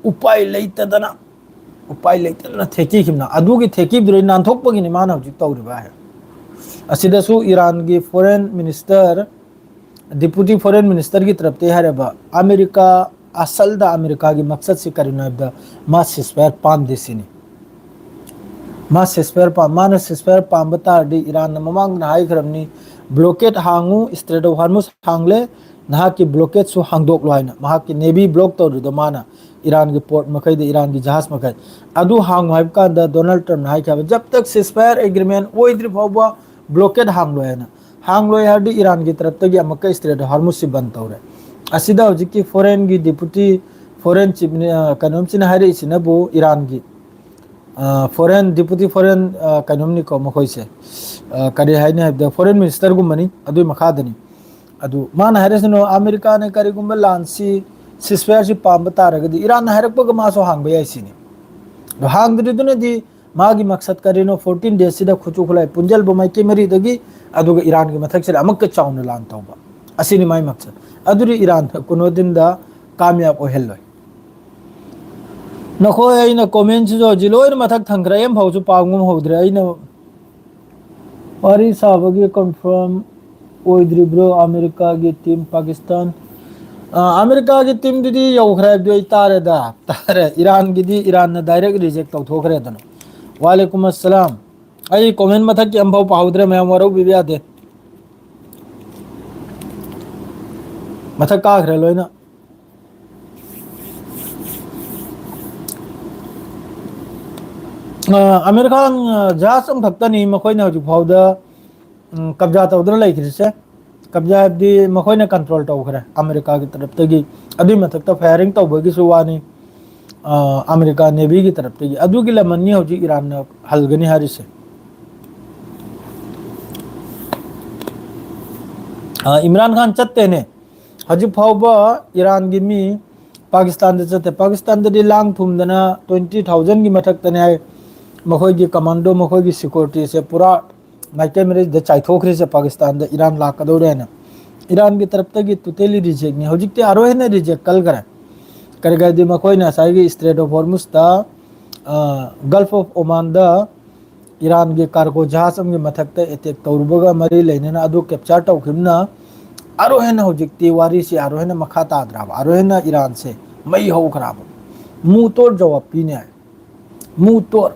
ꯎꯄꯥꯏ ꯂꯩꯇꯗꯅ, ꯎꯄꯥꯏ ꯂꯩꯇꯗꯅ ꯊꯦꯛꯀꯤꯈꯤꯕꯅ꯫ ꯑꯗꯨꯒꯤ ꯊꯦꯛꯀꯤꯕꯗꯨꯗꯩ ꯅꯥꯟꯊꯣꯛꯄꯒꯤꯅꯤ ꯃꯥꯅ ꯍꯧꯖꯤꯛ ꯇꯧꯔꯤꯕ ꯍꯥꯏ꯫ ꯑꯁꯤꯗꯁꯨ ꯏꯔꯥꯟꯒꯤ ꯐꯣꯔꯦꯟ ꯃꯤꯅꯤꯁꯇꯔ, ꯗꯤꯄꯨꯇꯤ ꯐꯣꯔꯦꯟ ꯃꯤꯅꯤꯁꯇꯔꯒꯤ ꯇꯔꯞꯇꯒꯤ ꯍꯥꯏꯔꯕ, ꯑꯃꯦꯔꯤꯀꯥ, ꯑꯁꯜꯗ ꯑꯃꯦꯔꯤꯀꯥꯒꯤ ꯃꯛꯁꯠꯁꯤ ꯀꯔꯤꯅꯣ ꯍꯥꯏꯕꯗ ꯃꯥ ꯁꯤꯁꯐꯥꯌꯔ ꯄꯥꯝꯗꯦ ꯁꯤꯅꯤ꯫ ꯃꯥ ꯁꯤꯁꯐꯥꯌꯔ ꯄꯥꯝ-, ꯃꯥꯅ ꯁꯤꯁꯐꯥꯌꯔ ꯄꯥꯝꯕ ꯇꯥꯔꯗꯤ ꯏꯔꯥꯟꯅ ꯃꯃꯥꯡꯗꯅ ꯍꯥꯏꯈ꯭ꯔꯕꯅꯤ, "ꯕ꯭ꯂꯣꯀꯦꯠ ꯍꯥꯡꯉꯨ, ꯏꯁꯇ꯭ꯔꯦꯠ ꯑꯣꯐ ꯍꯥꯔꯃꯨꯁ ꯍꯥꯡꯂꯦ, ꯅꯍꯥꯛꯀꯤ ꯕ꯭ꯂꯣꯀꯦꯠꯁꯨ ꯍꯥꯡꯗꯣꯛꯂꯣ" ꯍꯥꯏꯅ꯫ ꯃꯍꯥꯛꯀꯤ ꯅꯦꯚꯤ ꯕ꯭ꯂꯣꯛ ꯇꯧꯔꯤꯗꯣ ꯃꯥꯅ, ꯏꯔꯥꯟꯒꯤ ꯄꯣꯔꯠ ꯃꯈꯩꯗ, ꯏꯔꯥꯟꯒꯤ ꯖꯍꯥꯖ ꯃꯈꯩ꯫ ꯑꯗꯨ ꯍꯥꯡꯉꯨ ꯍꯥꯏꯕ ꯀꯥꯟꯗ ꯗꯣꯅꯥꯜꯗ ꯇ꯭ꯔꯝꯞꯅ ꯍꯥꯏꯈꯤ ꯍꯥꯏꯕ, "ꯖꯕ ꯇꯛ ꯁꯤꯁꯐꯥꯌꯔ ꯑꯦꯒ꯭ꯔꯤꯃꯦꯟ ꯑꯣꯏꯗ꯭ꯔꯤ ꯐꯥꯎꯕ ꯕ꯭ꯂꯣꯀꯦꯠ ꯍꯥꯡꯂꯣꯏ" ꯍꯥꯏꯅ꯫ ꯍꯥꯡꯂꯣꯏ ꯍꯥꯏꯔꯗꯤ ꯏꯔꯥꯟꯒꯤ ꯇꯔꯞꯇꯒꯤ ꯑꯃꯨꯛꯀ ꯏꯁꯇ꯭ꯔꯦꯠ ꯑꯣꯐ ꯍꯥꯔꯃꯨꯁꯁꯤ ꯕꯟ ꯇꯧꯔꯦ꯫ ꯑꯁꯤꯗ ꯍꯧꯖꯤꯛꯀꯤ ꯐꯣꯔꯦꯟꯒꯤ ꯗꯤꯄꯨꯇꯤ ꯐꯣꯔꯦꯟ ꯆꯤꯐ ꯃꯤꯅꯤ-, ꯑ, ꯀꯩꯅꯣꯝꯁꯤꯅ ꯍꯥꯏꯔꯛꯏꯁꯤꯅꯕꯨ ꯏꯔꯥꯟꯒꯤ, ꯑ, ꯐꯣꯔꯦꯟ, ꯗꯤꯄꯨꯇꯤ ꯐꯣꯔꯦꯟ, ꯑ, ꯀꯩꯅꯣꯝꯅꯤꯀꯣ ꯃꯈꯣꯏꯁꯦ꯫ ꯑ, ꯀꯔꯤ ꯍꯥꯏꯅꯤ ꯍꯥꯏꯕꯗ ꯐꯣꯔꯦꯟ ꯃꯤꯅꯤꯁꯇꯔꯒꯨꯝꯕꯅꯤ, ꯑꯗꯨꯒꯤ ꯃꯈꯥꯗꯅꯤ꯫ ꯑꯗꯨ ꯃꯥꯅ ꯍꯥꯏꯔꯤꯁꯤꯅ ꯑꯃꯦꯔꯤꯀꯥꯅ ꯀꯔꯤꯒꯨꯝꯕ ꯂꯥꯟꯁꯤ ꯁꯤꯁꯐꯥꯌꯔꯁꯤ ꯄꯥꯝꯕ ꯇꯥꯔꯒꯗꯤ ꯏꯔꯥꯟꯅ ꯍꯥꯏꯔꯛꯄꯒ ꯃꯥꯁꯨ ꯍꯥꯡꯕ ꯌꯥꯏ ꯁꯤꯅꯤ꯫ ꯑꯗꯣ ꯍꯥꯡꯗ꯭ꯔꯤꯗꯨꯅꯗꯤ ꯃꯥꯒꯤ ꯃꯛꯁꯠ ꯀꯔꯤꯅꯣ? ꯐꯣꯔꯇꯤꯟ ꯗꯦꯖꯁꯤꯗ ꯈꯨꯠꯁꯨ ꯈꯨꯠꯂꯥꯏ ꯄꯨꯟꯁꯤꯜꯕ ꯃꯥꯏꯀꯩ ꯃꯔꯤꯗꯒꯤ, ꯑꯗꯨꯒ ꯏꯔꯥꯟꯒꯤ ꯃꯊꯛꯁꯤꯗ ꯑꯃꯨꯛꯀ ꯆꯥꯎꯅ ꯂꯥꯟ ꯇꯧꯕ꯫ ꯑꯁꯤꯅꯤ ꯃꯥꯏ ꯃꯛꯁꯠ꯫ ꯑꯗꯨꯗꯤ ꯏꯔꯥꯟ ꯀꯨꯅꯣꯗꯤꯟꯗ ꯀꯥꯃꯌꯥꯕ ꯑꯣꯏꯍꯜꯂꯣꯏ꯫ ꯅꯈꯣꯏ ꯑꯩꯅ ꯀꯣꯃꯦꯟꯁꯤꯁꯨ ꯍꯧꯖꯤꯛ ꯂꯣꯏꯅ ꯃꯊꯛ ꯊꯪꯈ꯭ꯔꯦ, ꯑꯩ ꯑꯃꯐꯥꯎꯁꯨ ꯄꯥꯕ ꯉꯝꯍꯧꯗ꯭ꯔꯦ꯫ ꯑꯩꯅ ꯋꯥꯔꯤ ꯁꯥꯕꯒꯤ ꯀꯟꯐꯥꯔꯝ ꯑꯣꯏꯗ꯭ꯔꯤꯕ꯭ꯔꯣ? ꯑꯃꯦꯔꯤꯀꯥꯒꯤ ꯇꯤꯝ ꯄꯥꯀꯤꯁꯇꯥꯟ, ꯑ, ꯑꯃꯦꯔꯤꯀꯥꯒꯤ ꯇꯤꯝꯗꯨꯗꯤ ꯌꯧꯈ꯭ꯔꯦ ꯍꯥꯏꯕꯗꯤ ꯑꯩ ꯇꯥꯔꯦꯗ, ꯇꯥꯔꯦ꯫ ꯏꯔꯥꯟꯒꯤꯗꯤ ꯏꯔꯥꯟꯅ ꯗꯥꯏꯔꯦꯛ ꯔꯤꯖꯦꯛ ꯇꯧꯊꯣꯛꯈ꯭ꯔꯦꯗꯅ꯫ ꯋꯥꯂꯦꯀꯨꯝ ꯑꯁꯂꯥꯝ꯫ ꯑꯩ ꯀꯣꯃꯦꯟ ꯃꯊꯛꯀꯤ ꯑꯝꯐꯥꯎ ꯄꯥꯍꯧꯗ꯭ꯔꯦ, ꯃꯌꯥꯝ ꯋꯥꯔꯧꯕꯤꯕ ꯌꯥꯗꯦ꯫ ꯃꯊꯛ ꯀꯥꯈ꯭ꯔꯦ ꯂꯣꯏꯅ꯫ ꯑ, ꯑꯃꯤꯔ ꯈꯥꯟ, ꯑ, ꯖꯍꯥꯖ ꯑꯃꯈꯛꯇꯅꯤ ꯃꯈꯣꯏꯅ ꯍꯧꯖꯤꯛ ꯐꯥꯎꯗ, ꯎꯝ, ꯀꯕꯖꯥ ꯇꯧꯗꯨꯅ ꯂꯩꯈ꯭ꯔꯤꯁꯦ꯫ ꯀꯕꯖꯥ ꯍꯥꯏꯕꯗꯤ ꯃꯈꯣꯏꯅ ꯀꯟꯇ꯭ꯔꯣꯜ ꯇꯧꯈ꯭ꯔꯦ ꯑꯃꯦꯔꯤꯀꯥꯒꯤ ꯇꯔꯞꯇꯒꯤ꯫ ꯑꯗꯨꯒꯤ ꯃꯊꯛꯇ ꯐꯥꯌꯔꯤꯡ ꯇꯧꯕꯒꯤꯁꯨ ꯋꯥꯅꯤ, ꯑ, ꯑꯃꯦꯔꯤꯀꯥ ꯅꯦꯚꯤꯒꯤ ꯇꯔꯞꯇꯒꯤ꯫ ꯑꯗꯨꯒꯤ ꯂꯃꯟꯅꯤ ꯍꯧꯖꯤꯛ ꯏꯔꯥꯟꯅ ꯍꯜꯒꯅꯤ ꯍꯥꯏꯔꯤꯁꯦ꯫ ꯑ, ꯏꯝꯔꯥꯟ ꯈꯥꯟ ꯆꯠꯇꯦꯅꯦ꯫ ꯍꯧꯖꯤꯛ ꯐꯥꯎꯕ ꯏꯔꯥꯟꯒꯤ ꯃꯤ ꯄꯥꯀꯤꯁꯇꯥꯟꯗ ꯆꯠꯇꯦ꯫ ꯄꯥꯀꯤꯁꯇꯥꯟꯗꯗꯤ ꯂꯥꯡ ꯊꯨꯝꯗꯅ twenty thousandꯒꯤ ꯃꯊꯛꯇꯅꯦ ꯍꯥꯏ꯫ ꯃꯈꯣꯏꯒꯤ ꯀꯃꯥꯟꯗꯣ, ꯃꯈꯣꯏꯒꯤ ꯁꯤꯀ꯭ꯌꯨꯔꯤꯇꯤꯁꯦ ꯄꯨꯔꯥ ꯃꯥꯏꯀꯩ ꯃꯔꯤꯗ ꯆꯥꯏꯊꯣꯛꯈ꯭ꯔꯤꯁꯦ ꯄꯥꯀꯤꯁꯇꯥꯟꯗ ꯏꯔꯥꯟ ꯂꯥꯛꯀꯗꯧꯔꯦ ꯍꯥꯏꯅ꯫ ꯏꯔꯥꯟꯒꯤ ꯇꯔꯞꯇꯒꯤ totally rejectꯅꯤ꯫ ꯍꯧꯖꯤꯛꯇꯤ ꯑꯥꯔ ꯑꯣ ꯍꯦꯟꯅ ꯔꯤꯖꯦꯛ ꯀꯜꯈ꯭ꯔꯦ꯫ ꯀꯔꯤ ꯀꯔꯤꯗꯤ ꯃꯈꯣꯏꯅ ꯉꯁꯥꯏꯒꯤ Strait of Hormuzꯇ, ꯑ, Gulf of Omanꯗ ꯏꯔꯥꯟꯒꯤ ꯀꯥꯔꯒꯣ ꯖꯍꯥꯖ ꯑꯃꯒꯤ ꯃꯊꯛꯇ ꯑꯦꯇꯦꯛ ꯇꯧꯔꯨꯕꯒ ꯃꯔꯤ ꯂꯩꯅꯅ ꯑꯗꯨ ꯀꯦꯞꯆꯔ ꯇꯧꯈꯤꯕꯅ ꯑꯥꯔ ꯑꯣ ꯍꯦꯟꯅ ꯍꯧꯖꯤꯛꯇꯤ ꯋꯥꯔꯤꯁꯤ ꯑꯥꯔ ꯑꯣ ꯍꯦꯟꯅ ꯃꯈꯥ ꯇꯥꯗ꯭ꯔꯕ, ꯑꯥꯔ ꯑꯣ ꯍꯦꯟꯅ ꯏꯔꯥꯟꯁꯦ ꯃꯩ ꯍꯧꯈ꯭ꯔꯕ꯫ ꯃꯨ ꯇꯣꯔ ꯖꯋꯥꯕ ꯄꯤꯅꯤ ꯍꯥꯏ꯫ ꯃꯨ ꯇꯣꯔ꯫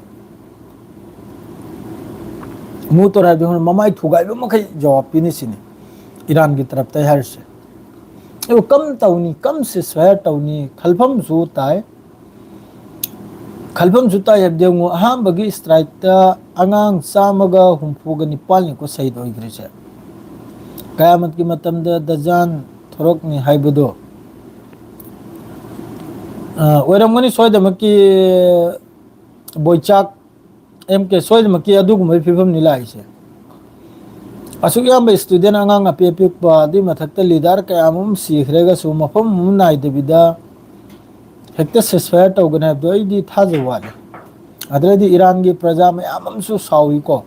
ꯃꯨ ꯇꯣꯔ ꯍꯥꯏꯕꯗꯤ ꯍꯣꯔꯦꯟ ꯃꯃꯥꯏ ꯊꯨꯒꯥꯏꯕ ꯃꯈꯩ ꯖꯋꯥꯕ ꯄꯤꯅꯤ ꯁꯤꯅꯤ ꯏꯔꯥꯟꯒꯤ ꯇꯔꯞꯇ ꯍꯥꯏꯔꯤꯁꯦ꯫ ꯑꯗꯨ ꯀꯝ ꯇꯧꯅꯤ, ꯀꯝ ceasefire ꯇꯧꯅꯤ ꯈꯜꯐꯝꯁꯨ ꯇꯥꯏ꯫ ꯈꯜꯐꯝꯁꯨ ꯇꯥꯏ ꯍꯥꯏꯕꯗꯤ ꯌꯦꯡꯉꯨ, ꯑꯍꯥꯟꯕꯒꯤ ꯁ꯭ꯇ꯭ꯔꯥꯏꯛꯇ ꯑꯉꯥꯡ ꯆꯥꯝꯃꯒ ꯍꯨꯝꯐꯨꯒ ꯅꯤꯄꯥꯜꯅꯤꯀꯣ ꯁꯍꯤꯗ ꯑꯣꯏꯈ꯭ꯔꯤꯁꯦ꯫ ꯀꯌꯥꯃꯠꯀꯤ ꯃꯇꯝꯗ ꯗꯖꯥꯟ ꯊꯣꯔꯛꯅꯤ ꯍꯥꯏꯕꯗꯣ, ꯑ, ꯑꯣꯏꯔꯝꯒꯅꯤ ꯁꯣꯏꯗꯃꯛꯀꯤ ꯕꯣꯏꯆꯥꯛ ꯑꯦꯝ ꯀꯦ, ꯁꯣꯏꯗꯃꯛꯀꯤ ꯑꯗꯨꯒꯨꯝꯕꯒꯤ ꯐꯤꯕꯝꯅꯤ ꯂꯥꯛꯏꯁꯦ꯫ ꯑꯁꯨꯛ ꯌꯥꯝꯕ ꯁ꯭ꯇꯨꯗꯦꯟ, ꯑꯉꯥꯡ ꯑꯄꯤꯛ ꯑꯄꯤꯛꯄ, ꯑꯗꯨꯒꯤ ꯃꯊꯛꯇ ꯂꯤꯗꯔ ꯀꯌꯥ ꯑꯃ ꯁꯤꯈ꯭ꯔꯒꯁꯨ ꯃꯐꯝ ꯑꯃ ꯅꯥꯏꯗꯕꯤꯗ ꯍꯦꯛꯇ ceasefire ꯇꯧꯒꯅꯤ ꯍꯥꯏꯕꯗꯣ ꯑꯩꯗꯤ ꯊꯥꯖꯕ ꯋꯥꯠꯂꯤ꯫ ꯑꯗꯨꯗꯩꯗꯤ ꯏꯔꯥꯟꯒꯤ ꯄ꯭ꯔꯖꯥ ꯃꯌꯥꯝ ꯑꯃꯁꯨ ꯁꯥꯎꯏꯀꯣ꯫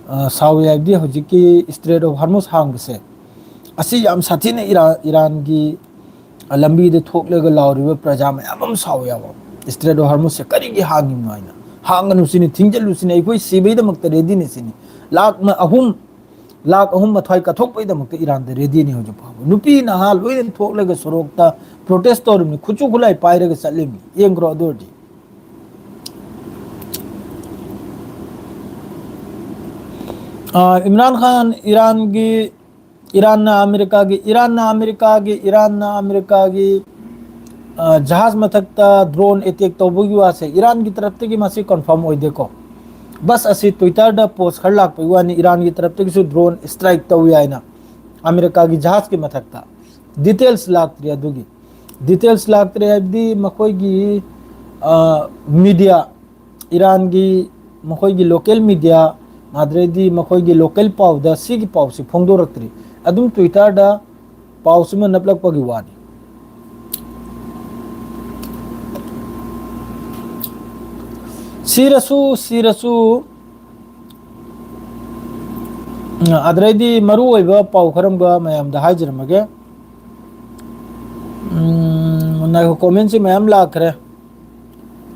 ꯑ, ꯁꯥꯎꯏ ꯍꯥꯏꯕꯗꯤ ꯍꯧꯖꯤꯛꯀꯤ Strait of Hormuz ꯍꯥꯡꯕꯁꯦ, ꯑꯁꯤ ꯌꯥꯝ ꯁꯥꯊꯤꯅ ꯏꯔꯥ-, ꯏꯔꯥꯟꯒꯤ ꯂꯝꯕꯤꯗ ꯊꯣꯛꯂꯒ ꯂꯥꯎꯔꯤꯕ ꯄ꯭ꯔꯖꯥ ꯃꯌꯥꯝ ꯑꯃ ꯁꯥꯎꯏ ꯍꯥꯏꯕ꯫ Strait of Hormuzꯁꯦ ꯀꯔꯤꯒꯤ ꯍꯥꯡꯉꯤꯕꯅꯣ ꯍꯥꯏꯅ꯫ ꯍꯥꯡꯒꯅꯨ ꯁꯤꯅꯤ, ꯊꯤꯡꯖꯤꯜꯂꯨ ꯁꯤꯅꯤ, ꯑꯩꯈꯣꯏ ꯁꯤꯕꯩꯗꯃꯛꯇ ꯔꯦꯗꯤꯅꯤ ꯁꯤꯅꯤ꯫ ꯂꯥꯛ ꯃ-, ꯑꯍꯨꯝ, ꯂꯥꯛ ꯑꯍꯨꯝ ꯃꯊ꯭ꯋꯥꯏ ꯀꯠꯊꯣꯛꯄꯒꯤꯗꯃꯛꯇ ꯏꯔꯥꯟꯗ ꯔꯦꯗꯤꯅꯤ ꯍꯧꯖꯤꯛ ꯐꯥꯎꯕ꯫ ꯅꯨꯄꯤ ꯅꯍꯥ ꯂꯣꯏꯅ ꯊꯣꯛꯂꯒ ꯁꯣꯔꯣꯛꯇ ꯄ꯭ꯔꯣꯇꯦꯁ ꯇꯧꯔꯤꯕꯅꯤ, ꯈꯨꯠꯁꯨ ꯈꯨꯠꯂꯥꯏ ꯄꯥꯏꯔꯒ ꯆꯠꯂꯤꯕꯅꯤ꯫ ꯌꯦꯡꯈ꯭ꯔꯣ ꯑꯗꯨ ꯑꯣꯏꯔꯗꯤ꯫ ꯑ, ꯏꯝꯔꯥꯟ ꯈꯥꯟ ꯏꯔꯥꯟꯒꯤ, ꯏꯔꯥꯟꯅ ꯑꯃꯦꯔꯤꯀꯥꯒꯤ, ꯏꯔꯥꯟꯅ ꯑꯃꯦꯔꯤꯀꯥꯒꯤ, ꯏꯔꯥꯟꯅ ꯑꯃꯦꯔꯤꯀꯥꯒꯤ, ꯑ, ꯖꯍꯥꯖ ꯃꯊꯛꯇ ꯗ꯭ꯔꯣꯟ ꯑꯦꯇꯦꯛ ꯇꯧꯕꯒꯤ ꯋꯥꯁꯦ ꯏꯔꯥꯟꯒꯤ ꯇꯔꯞꯇꯒꯤ ꯃꯁꯤ ꯀꯟꯐꯥꯔꯝ ꯑꯣꯏꯗꯦꯀꯣ꯫ ꯕꯁ ꯑꯁꯤ Twitter-ꯗ ꯄꯣꯁ ꯈꯔ ꯂꯥꯛꯄꯒꯤ ꯋꯥꯅꯤ, ꯏꯔꯥꯟꯒꯤ ꯇꯔꯞꯇꯒꯤꯁꯨ ꯗ꯭ꯔꯣꯟ ꯁ꯭ꯇ꯭ꯔꯥꯏꯛ ꯇꯧꯏ ꯍꯥꯏꯅ ꯑꯃꯦꯔꯤꯀꯥꯒꯤ ꯖꯍꯥꯖꯀꯤ ꯃꯊꯛꯇ꯫ ꯗꯤꯇꯦꯜꯁ ꯂꯥꯛꯇ꯭ꯔꯤ ꯑꯗꯨꯒꯤ꯫ ꯗꯤꯇꯦꯜꯁ ꯂꯥꯛꯇ꯭ꯔꯦ ꯍꯥꯏꯕꯗꯤ ꯃꯈꯣꯏꯒꯤ, ꯑ, ꯃꯤꯗꯤꯌꯥ, ꯏꯔꯥꯟꯒꯤ ꯃꯈꯣꯏꯒꯤ ꯂꯣꯀꯦꯜ ꯃꯤꯗꯤꯌꯥ, ꯑꯗꯨꯗꯩꯗꯤ ꯃꯈꯣꯏꯒꯤ ꯂꯣꯀꯦꯜ ꯄꯥꯎꯗ ꯁꯤꯒꯤ ꯄꯥꯎꯁꯤ ꯐꯣꯡꯗꯣꯔꯛꯇ꯭ꯔꯤ꯫ ꯑꯗꯨꯝ Twitter-ꯗ ꯄꯥꯎꯁꯤꯃ ꯅꯞꯂꯛꯄꯒꯤ ꯋꯥꯅꯤ꯫ ꯁꯤꯔꯁꯨ, ꯁꯤꯔꯁꯨ, ꯎꯝ, ꯑꯗꯨꯗꯩꯗꯤ ꯃꯔꯨ ꯑꯣꯏꯕ ꯄꯥꯎ ꯈꯔ ꯑꯃꯒ ꯃꯌꯥꯝꯗ ꯍꯥꯏꯖꯔꯝꯃꯒꯦ꯫ ꯎꯝ, ꯉꯥꯏꯈꯣ, comment-ꯁꯤ ꯃꯌꯥꯝ ꯂꯥꯛꯈ꯭ꯔꯦ꯫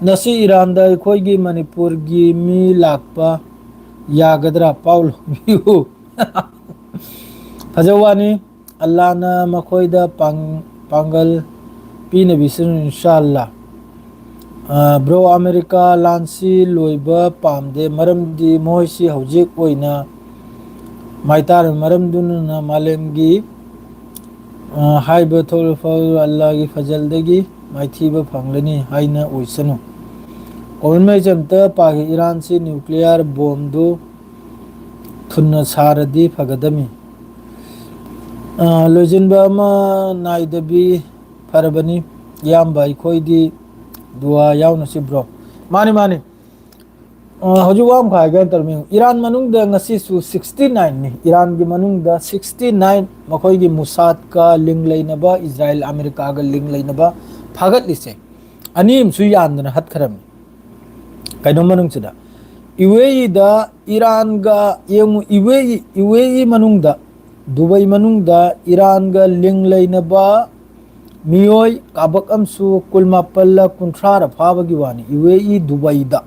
ꯉꯁꯤ ꯏꯔꯥꯟꯗ ꯑꯩꯈꯣꯏꯒꯤ ꯃꯅꯤꯄꯨꯔꯒꯤ ꯃꯤ ꯂꯥꯛꯄ ꯌꯥꯒꯗ꯭ꯔꯥ? ꯄꯥꯎ ꯂꯧꯕꯤꯌꯨ꯫ ꯐꯖꯕ ꯋꯥꯅꯤ꯫ ꯑꯜꯂꯥꯅ ꯃꯈꯣꯏꯗ ꯄꯥꯡ-, ꯄꯥꯡꯒꯜ ꯄꯤꯅꯕꯤꯁꯅꯨ, ꯏꯟꯁꯥ ꯑꯜꯂꯥ꯫ ꯑ, bro, ꯑꯃꯦꯔꯤꯀꯥ ꯂꯥꯟꯁꯤ ꯂꯣꯏꯕ ꯄꯥꯝꯗꯦ, ꯃꯔꯝꯗꯤ ꯃꯈꯣꯏꯁꯤ ꯍꯧꯖꯤꯛ ꯑꯣꯏꯅ ꯃꯥꯏꯇꯥꯔ ꯃꯔꯝꯗꯨꯅ ꯃꯥꯂꯦꯝꯒꯤ, ꯑ, ꯍꯥꯏꯕ ꯊꯣꯛꯂꯐꯥꯎ ꯑꯜꯂꯥꯒꯤ ꯐꯖꯜꯗꯒꯤ ꯃꯥꯏꯊꯤꯕ ꯐꯪꯂꯅꯤ ꯍꯥꯏꯅ ꯑꯣꯏꯁꯅꯨ꯫ Comment ꯃꯌꯦꯛꯁꯦ ꯑꯝꯇ ꯄꯥꯒꯦ꯫ ꯏꯔꯥꯟꯁꯤ nuclear bomb-ꯗꯨ ꯊꯨꯅ ꯁꯥꯔꯗꯤ ꯐꯒꯗꯝꯃꯤ꯫ ꯑ, ꯂꯣꯏꯁꯤꯟꯕ ꯑꯃ ꯅꯥꯏꯗꯕꯤ ꯐꯔꯕꯅꯤ꯫ ꯏꯌꯥꯝꯕ ꯑꯩꯈꯣꯏꯗꯤ ꯗꯨꯋꯥ ꯌꯥꯎꯅꯁꯤ bro꯫ ꯃꯥꯅꯤ, ꯃꯥꯅꯤ꯫ ꯑ, ꯍꯧꯖꯤꯛ ꯋꯥ ꯑꯃꯈꯛ ꯍꯥꯏꯒꯦ ꯇꯧꯔꯝꯃꯤ꯫ ꯏꯔꯥꯟ ꯃꯅꯨꯡꯗ ꯉꯁꯤꯁꯨ sixty nine-ꯅꯤ꯫ ꯏꯔꯥꯟꯒꯤ ꯃꯅꯨꯡꯗ sixty nine ꯃꯈꯣꯏꯒꯤ ꯃꯨꯁꯥꯗꯀ link ꯂꯩꯅꯕ, ꯏꯖꯔꯥꯏꯜ ꯑꯃꯦꯔꯤꯀꯥꯒ link ꯂꯩꯅꯕ ꯐꯥꯒꯠꯂꯤꯁꯦ꯫ ꯑꯅꯤ ꯑꯃꯁꯨ ꯌꯥꯟꯗꯅ ꯍꯠꯈ꯭ꯔꯕꯅꯤ꯫ ꯀꯩꯅꯣ ꯃꯅꯨꯡꯁꯤꯗ UAE-ꯗ ꯏꯔꯥꯟꯒ ꯌꯦꯡꯉꯨ, UAE, UAE ꯃꯅꯨꯡꯗ, ꯗꯨꯕꯩ ꯃꯅꯨꯡꯗ ꯏꯔꯥꯟꯒ link ꯂꯩꯅꯕ ꯃꯤꯑꯣꯏ ꯀꯥꯕꯛ ꯑꯃꯁꯨ ꯀꯨꯟꯃꯥꯄꯜꯂ ꯀꯨꯟꯊ꯭ꯔꯥꯔ ꯐꯥꯕꯒꯤ ꯋꯥꯅꯤ꯫ UAE ꯗꯨꯕꯩꯗ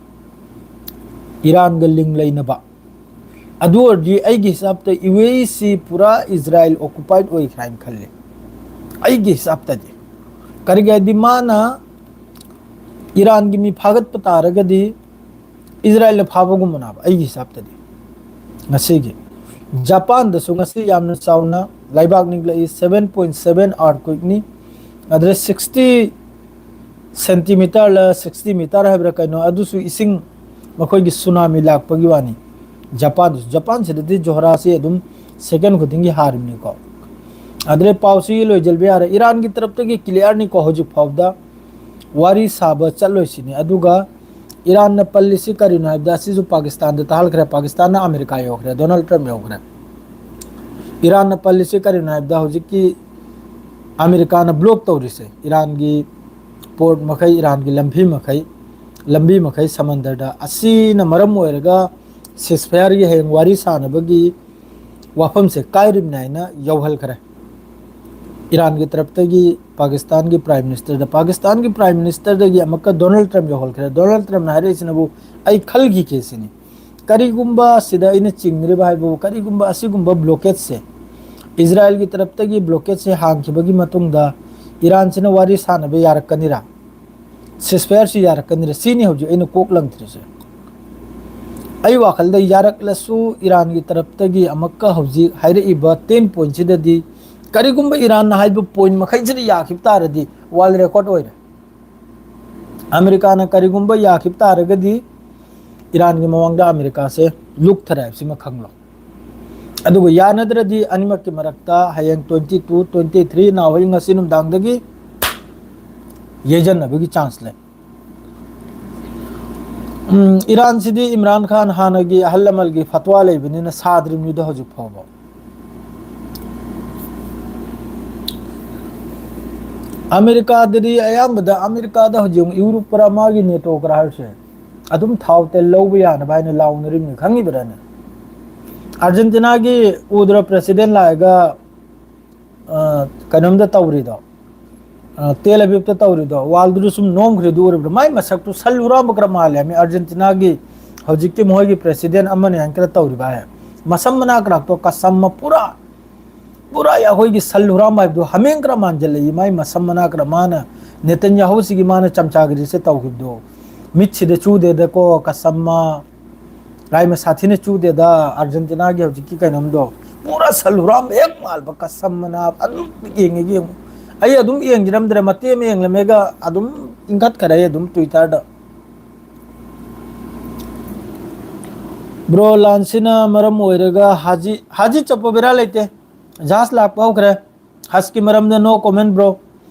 ꯏꯔꯥꯟꯒ link ꯂꯩꯅꯕ꯫ ꯑꯗꯨ ꯑꯣꯏꯔꯗꯤ ꯑꯩꯒꯤ ꯍꯤꯁꯥꯞꯇ ꯌꯨ ꯑꯦ ꯏ ꯁꯤ ꯄꯨꯔꯥ ꯏꯖꯔꯥꯏꯜ ꯑꯣꯀꯨꯄꯥꯏꯠ ꯑꯣꯏꯈ꯭ꯔꯦ ꯍꯥꯏꯅ ꯈꯜꯂꯤ꯫ ꯑꯩꯒꯤ ꯍꯤꯁꯥꯞꯇꯗꯤ, ꯀꯔꯤꯒꯤ ꯍꯥꯏꯗꯤ ꯃꯥꯅ ꯏꯔꯥꯟꯒꯤ ꯃꯤ ꯐꯥꯒꯠꯄ ꯇꯥꯔꯒꯗꯤ ꯏꯖꯔꯥꯏꯜꯅ ꯐꯥꯕꯒꯨꯝꯕꯅꯦꯕ ꯑꯩꯒꯤ ꯍꯤꯁꯥꯞꯇꯗꯤ꯫ ꯉꯁꯤꯒꯤ ꯖꯄꯥꯟꯗꯁꯨ ꯉꯁꯤ ꯌꯥꯝꯅ ꯆꯥꯎꯅ ꯂꯩꯕꯥꯛ ꯅꯤꯛꯂꯛꯏ꯫ ꯁꯚꯦꯟ ꯄꯣꯏꯟ ꯁꯚꯦꯟ ꯑꯥꯔꯊꯀ꯭ꯋꯦꯛꯅꯤ꯫ ꯑꯗꯨꯗ ꯁꯤꯛꯁꯇꯤ ꯁꯦꯟꯇꯤꯃꯤꯇꯔꯂ, ꯁꯤꯛꯁꯇꯤ ꯃꯤꯇꯔ ꯍꯥꯏꯕ꯭ꯔꯥ ꯀꯩꯅꯣ, ꯑꯗꯨꯁꯨ ꯏꯁꯤꯡ, ꯃꯈꯣꯏꯒꯤ ꯁꯨꯅꯥꯃꯤ ꯂꯥꯛꯄꯒꯤ ꯋꯥꯅꯤ꯫ ꯖꯄꯥꯟꯗꯁꯨ, ꯖꯄꯥꯟꯁꯤꯗꯗꯤ ꯖꯣꯍꯔꯥꯁꯤ ꯑꯗꯨꯝ ꯁꯦꯀꯦꯟ ꯈꯨꯗꯤꯡꯒꯤ ꯍꯥꯔꯤꯕꯅꯤꯀꯣ꯫ ꯑꯗꯨꯗꯩ ꯄꯥꯎꯁꯤ ꯂꯣꯏꯁꯤꯟꯕ ꯌꯥꯔꯦ꯫ ꯏꯔꯥꯟꯒꯤ ꯇꯔꯞꯇꯒꯤ ꯀ꯭ꯂꯤꯌꯥꯔꯅꯤꯀꯣ, ꯍꯧꯖꯤꯛ ꯐꯥꯎꯗ ꯋꯥꯔꯤ ꯁꯥꯕ ꯆꯠꯂꯣꯏꯁꯤꯅꯤ꯫ ꯑꯗꯨꯒ ꯏꯔꯥꯟꯅ ꯄꯜꯂꯤꯁꯤ ꯀꯔꯤꯅꯣ ꯍꯥꯏꯕꯗ, ꯑꯁꯤꯁꯨ ꯄꯥꯀꯤꯁꯇꯥꯟꯗ ꯇꯥꯍꯜꯈ꯭ꯔꯦ, ꯄꯥꯀꯤꯁꯇꯥꯟꯅ ꯑꯃꯦꯔꯤꯀꯥ ꯌꯧꯈ꯭ꯔꯦ, ꯗꯣꯅꯥꯜꯗ ꯇ꯭ꯔꯝꯞ ꯌꯧꯈ꯭ꯔꯦ꯫ ꯏꯔꯥꯟꯅ ꯄꯜꯂꯤꯁꯤ ꯀꯔꯤꯅꯣ ꯍꯥꯏꯕꯗ, ꯍꯧꯖꯤꯛꯀꯤ ꯑꯃꯦꯔꯤꯀꯥꯅ ꯕ꯭ꯂꯣꯛ ꯇꯧꯔꯤꯁꯦ, ꯏꯔꯥꯟꯒꯤ ꯄꯣꯔꯠ ꯃꯈꯩ, ꯏꯔꯥꯟꯒꯤ ꯂꯝꯕꯤ ꯃꯈꯩ, ꯂꯝꯕꯤ ꯃꯈꯩ ꯁꯃꯟꯗꯔꯗ, ꯑꯁꯤꯅ ꯃꯔꯝ ꯑꯣꯏꯔꯒ ꯁꯤꯁꯐꯥꯌꯔꯒꯤ ꯍꯌꯦꯡ ꯋꯥꯔꯤ ꯁꯥꯟꯅꯕꯒꯤ ꯋꯥꯐꯝꯁꯦ ꯀꯥꯏꯔꯤꯕꯅꯤ ꯍꯥꯏꯅ ꯌꯧꯍꯟꯈ꯭ꯔꯦ꯫ ꯏꯔꯥꯟꯒꯤ ꯇꯔꯞꯇꯒꯤ ꯄꯥꯀꯤꯁꯇꯥꯟꯒꯤ ꯄ꯭ꯔꯥꯏꯝ ꯃꯤꯅꯤꯁꯇꯔꯗ, ꯄꯥꯀꯤꯁꯇꯥꯟꯒꯤ ꯄ꯭ꯔꯥꯏꯝ ꯃꯤꯅꯤꯁꯇꯔꯗꯒꯤ ꯑꯃꯨꯛꯀ ꯗꯣꯅꯥꯜꯗ ꯇ꯭ꯔꯝꯞ ꯌꯧꯍꯟꯈ꯭ꯔꯦ꯫ ꯗꯣꯅꯥꯜꯗ ꯇ꯭ꯔꯝꯞꯅ ꯍꯥꯏꯔꯛꯏꯁꯤꯅꯕꯨ, "ꯑꯩ ꯈꯜꯈꯤꯒꯦ" ꯁꯤꯅꯤ꯫ ꯀꯔꯤꯒꯨꯝꯕ ꯁꯤꯗ ꯑꯩꯅ ꯆꯤꯡꯅꯔꯤꯕ ꯍꯥꯏꯕꯕꯨ, ꯀꯔꯤꯒꯨꯝꯕ ꯑꯁꯤꯒꯨꯝꯕ ꯕ꯭ꯂꯣꯀꯦꯠꯁꯦ, ꯏꯖꯔꯥꯏꯜꯒꯤ ꯇꯔꯞꯇꯒꯤ ꯕ꯭ꯂꯣꯀꯦꯠꯁꯦ ꯍꯥꯡꯈꯤꯕꯒꯤ ꯃꯇꯨꯡꯗ ꯏꯔꯥꯟꯁꯤꯅ ꯋꯥꯔꯤ ꯁꯥꯟꯅꯕ ꯌꯥꯔꯛꯀꯅꯤꯔꯥ? ꯁꯤꯁꯐꯥꯌꯔꯁꯤ ꯌꯥꯔꯛꯀꯅꯤꯔꯥ? ꯁꯤꯅꯤ ꯍꯧꯖꯤꯛ ꯑꯩꯅ ꯀꯣꯛ ꯂꯪꯗ꯭ꯔꯤꯁꯦ꯫ ꯑꯩ ꯋꯥꯈꯜꯗ ꯌꯥꯔꯛꯂꯁꯨ, ꯏꯔꯥꯟꯒꯤ ꯇꯔꯞꯇꯒꯤ ꯑꯃꯨꯛꯀ ꯍꯧꯖꯤꯛ ꯍꯥꯏꯔꯛꯏꯕ ꯇꯦꯟ ꯄꯣꯏꯟꯠꯁꯤꯗꯗꯤ, ꯀꯔꯤꯒꯨꯝꯕ ꯏꯔꯥꯟꯅ ꯍꯥꯏꯕ ꯄꯣꯏꯟꯠ ꯃꯈꯩꯁꯤꯗ ꯌꯥꯈꯤꯕ ꯇꯥꯔꯗꯤ ꯋꯥꯔꯜꯗ ꯔꯦꯀꯣꯔꯗ ꯑꯣꯏꯔꯦ꯫ ꯑꯃꯦꯔꯤꯀꯥꯅ ꯀꯔꯤꯒꯨꯝꯕ ꯌꯥꯈꯤꯕ ꯇꯥꯔꯒꯗꯤ, ꯏꯔꯥꯟꯒꯤ ꯃꯃꯥꯡꯗ ꯑꯃꯦꯔꯤꯀꯥꯁꯦ ꯂꯨꯞꯊꯔꯦ ꯍꯥꯏꯕꯁꯤꯃ ꯈꯪꯂꯣ꯫ ꯑꯗꯨꯒ ꯌꯥꯅꯗ꯭ꯔꯗꯤ ꯑꯅꯤꯃꯛꯀꯤ ꯃꯔꯛꯇ ꯍꯌꯦꯡ ꯇ꯭ꯋꯦꯟꯇꯤ ꯇꯨ, ꯇ꯭ꯋꯦꯟꯇꯤ ꯊ꯭ꯔꯤ ꯅꯥꯎꯍꯩ ꯉꯁꯤ ꯅꯨꯡꯗꯥꯡꯗꯒꯤ ꯌꯩꯖꯟꯅꯕꯒꯤ ꯆꯥꯟꯁ ꯂꯩ꯫ ꯎꯝ, ꯏꯔꯥꯟꯁꯤꯗꯤ ꯏꯝꯔꯥꯟ ꯈꯥꯟ ꯍꯥꯟꯅꯒꯤ ꯑꯍꯜ ꯂꯃꯟꯒꯤ ꯐꯠꯋꯥ ꯂꯩꯕꯅꯤꯅ ꯁꯥꯗ꯭ꯔꯤꯕꯅꯤꯗ ꯍꯧꯖꯤꯛ ꯐꯥꯎꯕ꯫ ꯑꯃꯦꯔꯤꯀꯥꯗꯗꯤ ꯑꯌꯥꯝꯕꯗ, ꯑꯃꯦꯔꯤꯀꯥꯗ ꯍꯧꯖꯤꯛ ꯌꯨꯔꯣꯞ ꯄꯨꯔꯥ ꯃꯥꯒꯤ ꯅꯦꯇꯣ ꯈꯔ ꯍꯥꯏꯔꯁꯦ, ꯑꯗꯨꯝ ꯊꯥꯎ ꯇꯦꯜ ꯂꯧꯕ ꯌꯥꯅꯕ ꯍꯥꯏꯅ ꯂꯥꯎꯅꯔꯤꯕꯅꯤ, ꯈꯪꯉꯤꯕ꯭ꯔꯥꯅꯦ? ꯑꯥꯔꯖꯦꯟꯇꯤꯅꯥꯒꯤ ꯎꯗ꯭ꯔ ꯄ꯭ꯔꯦꯁꯤꯗꯦꯟ ꯂꯥꯛꯑꯒ, ꯑ, ꯀꯩꯅꯣꯝꯗ ꯇꯧꯔꯤꯗꯣ, ꯑ, ꯇꯦꯜ ꯑꯕꯤꯕꯇ ꯇꯧꯔꯤꯗꯣ, ꯋꯥꯜꯗꯨꯗ ꯁꯨꯝ ꯅꯣꯝꯈ꯭ꯔꯤꯗꯨ ꯎꯔꯤꯕ꯭ꯔꯥ? ꯃꯥꯏ ꯃꯁꯛꯇꯨ ꯁꯜ ꯍꯨꯔꯥꯟꯕ ꯈꯔ ꯃꯥꯜꯂꯦ ꯍꯥꯏꯃꯤ꯫ ꯑꯥꯔꯖꯦꯟꯇꯤꯅꯥꯒꯤ ꯍꯧꯖꯤꯛꯀꯤ ꯃꯈꯣꯏꯒꯤ ꯄ꯭ꯔꯦꯁꯤꯗꯦꯟ ꯑꯃꯅꯤ ꯍꯥꯏꯅ ꯈꯔ ꯇꯧꯔꯤꯕ ꯍꯥꯏ꯫ ꯃꯁꯝ ꯃꯅꯥ ꯀꯔꯥꯛꯇꯣ ꯀꯁꯝꯃ ꯄꯨꯔꯥ, ꯄꯨꯔꯥ ꯑꯩꯈꯣꯏꯒꯤ ꯁꯜ ꯍꯨꯔꯥꯝꯕ ꯍꯥꯏꯕꯗꯣ ꯍꯥꯃꯦꯡ ꯈꯔ ꯃꯥꯟꯁꯤꯜꯂꯛꯏ꯫ ꯃꯥꯏ ꯃꯁꯝ ꯃꯅꯥ ꯈꯔ ꯃꯥꯅ ꯅꯦꯇꯟ ꯌꯥꯍꯨꯁꯤꯒꯤ ꯃꯥꯅ ꯆꯝꯆꯥꯒꯤꯔꯤꯁꯦ ꯇꯧꯈꯤꯕꯗꯣ ꯃꯤꯠꯁꯤꯗ ꯆꯨꯗꯦꯗꯀꯣ ꯀꯁꯝꯃ꯫ ꯔꯥꯏꯃ ꯁꯥꯊꯤꯅ ꯆꯨꯗꯦꯗ ꯑꯥꯔꯖꯦꯟꯇꯤꯅꯥꯒꯤ ꯍꯧꯖꯤꯛꯀꯤ ꯀꯩꯅꯣꯝꯗꯣ꯫ ꯄꯨꯔꯥ ꯁꯜ ꯍꯨꯔꯥꯝꯕ ꯍꯦꯛ ꯃꯥꯜꯕ ꯀꯁꯝ ꯃꯅꯥ ꯑꯗꯨꯝ ꯌꯦꯡꯉꯦ ꯌꯦꯡꯉꯨ꯫ ꯑꯩ ꯑꯗꯨꯝ ꯌꯦꯡꯖꯔꯝꯗ꯭ꯔꯦ, ꯃꯇꯦꯛ ꯑꯃ ꯌꯦꯡꯂꯝꯃꯦꯒ ꯑꯗꯨꯝ ꯏꯟꯈꯠꯈꯔꯦ ꯑꯩ ꯑꯗꯨꯝ Twitter-ꯗ꯫ ꯕ꯭ꯔꯣ, ꯂꯥꯟꯁꯤꯅ ꯃꯔꯝ ꯑꯣꯏꯔꯒ ꯍꯥꯖꯤ, ꯍꯥꯖꯤ ꯆꯠꯄ ꯕꯦꯔꯥ ꯂꯩꯇꯦ꯫ ꯖꯍꯥꯖ ꯂꯥꯛꯄ ꯍꯧꯈ꯭ꯔꯦ꯫ ꯍꯖꯀꯤ ꯃꯔꯝꯗ no comment, ꯕ꯭ꯔꯣ꯫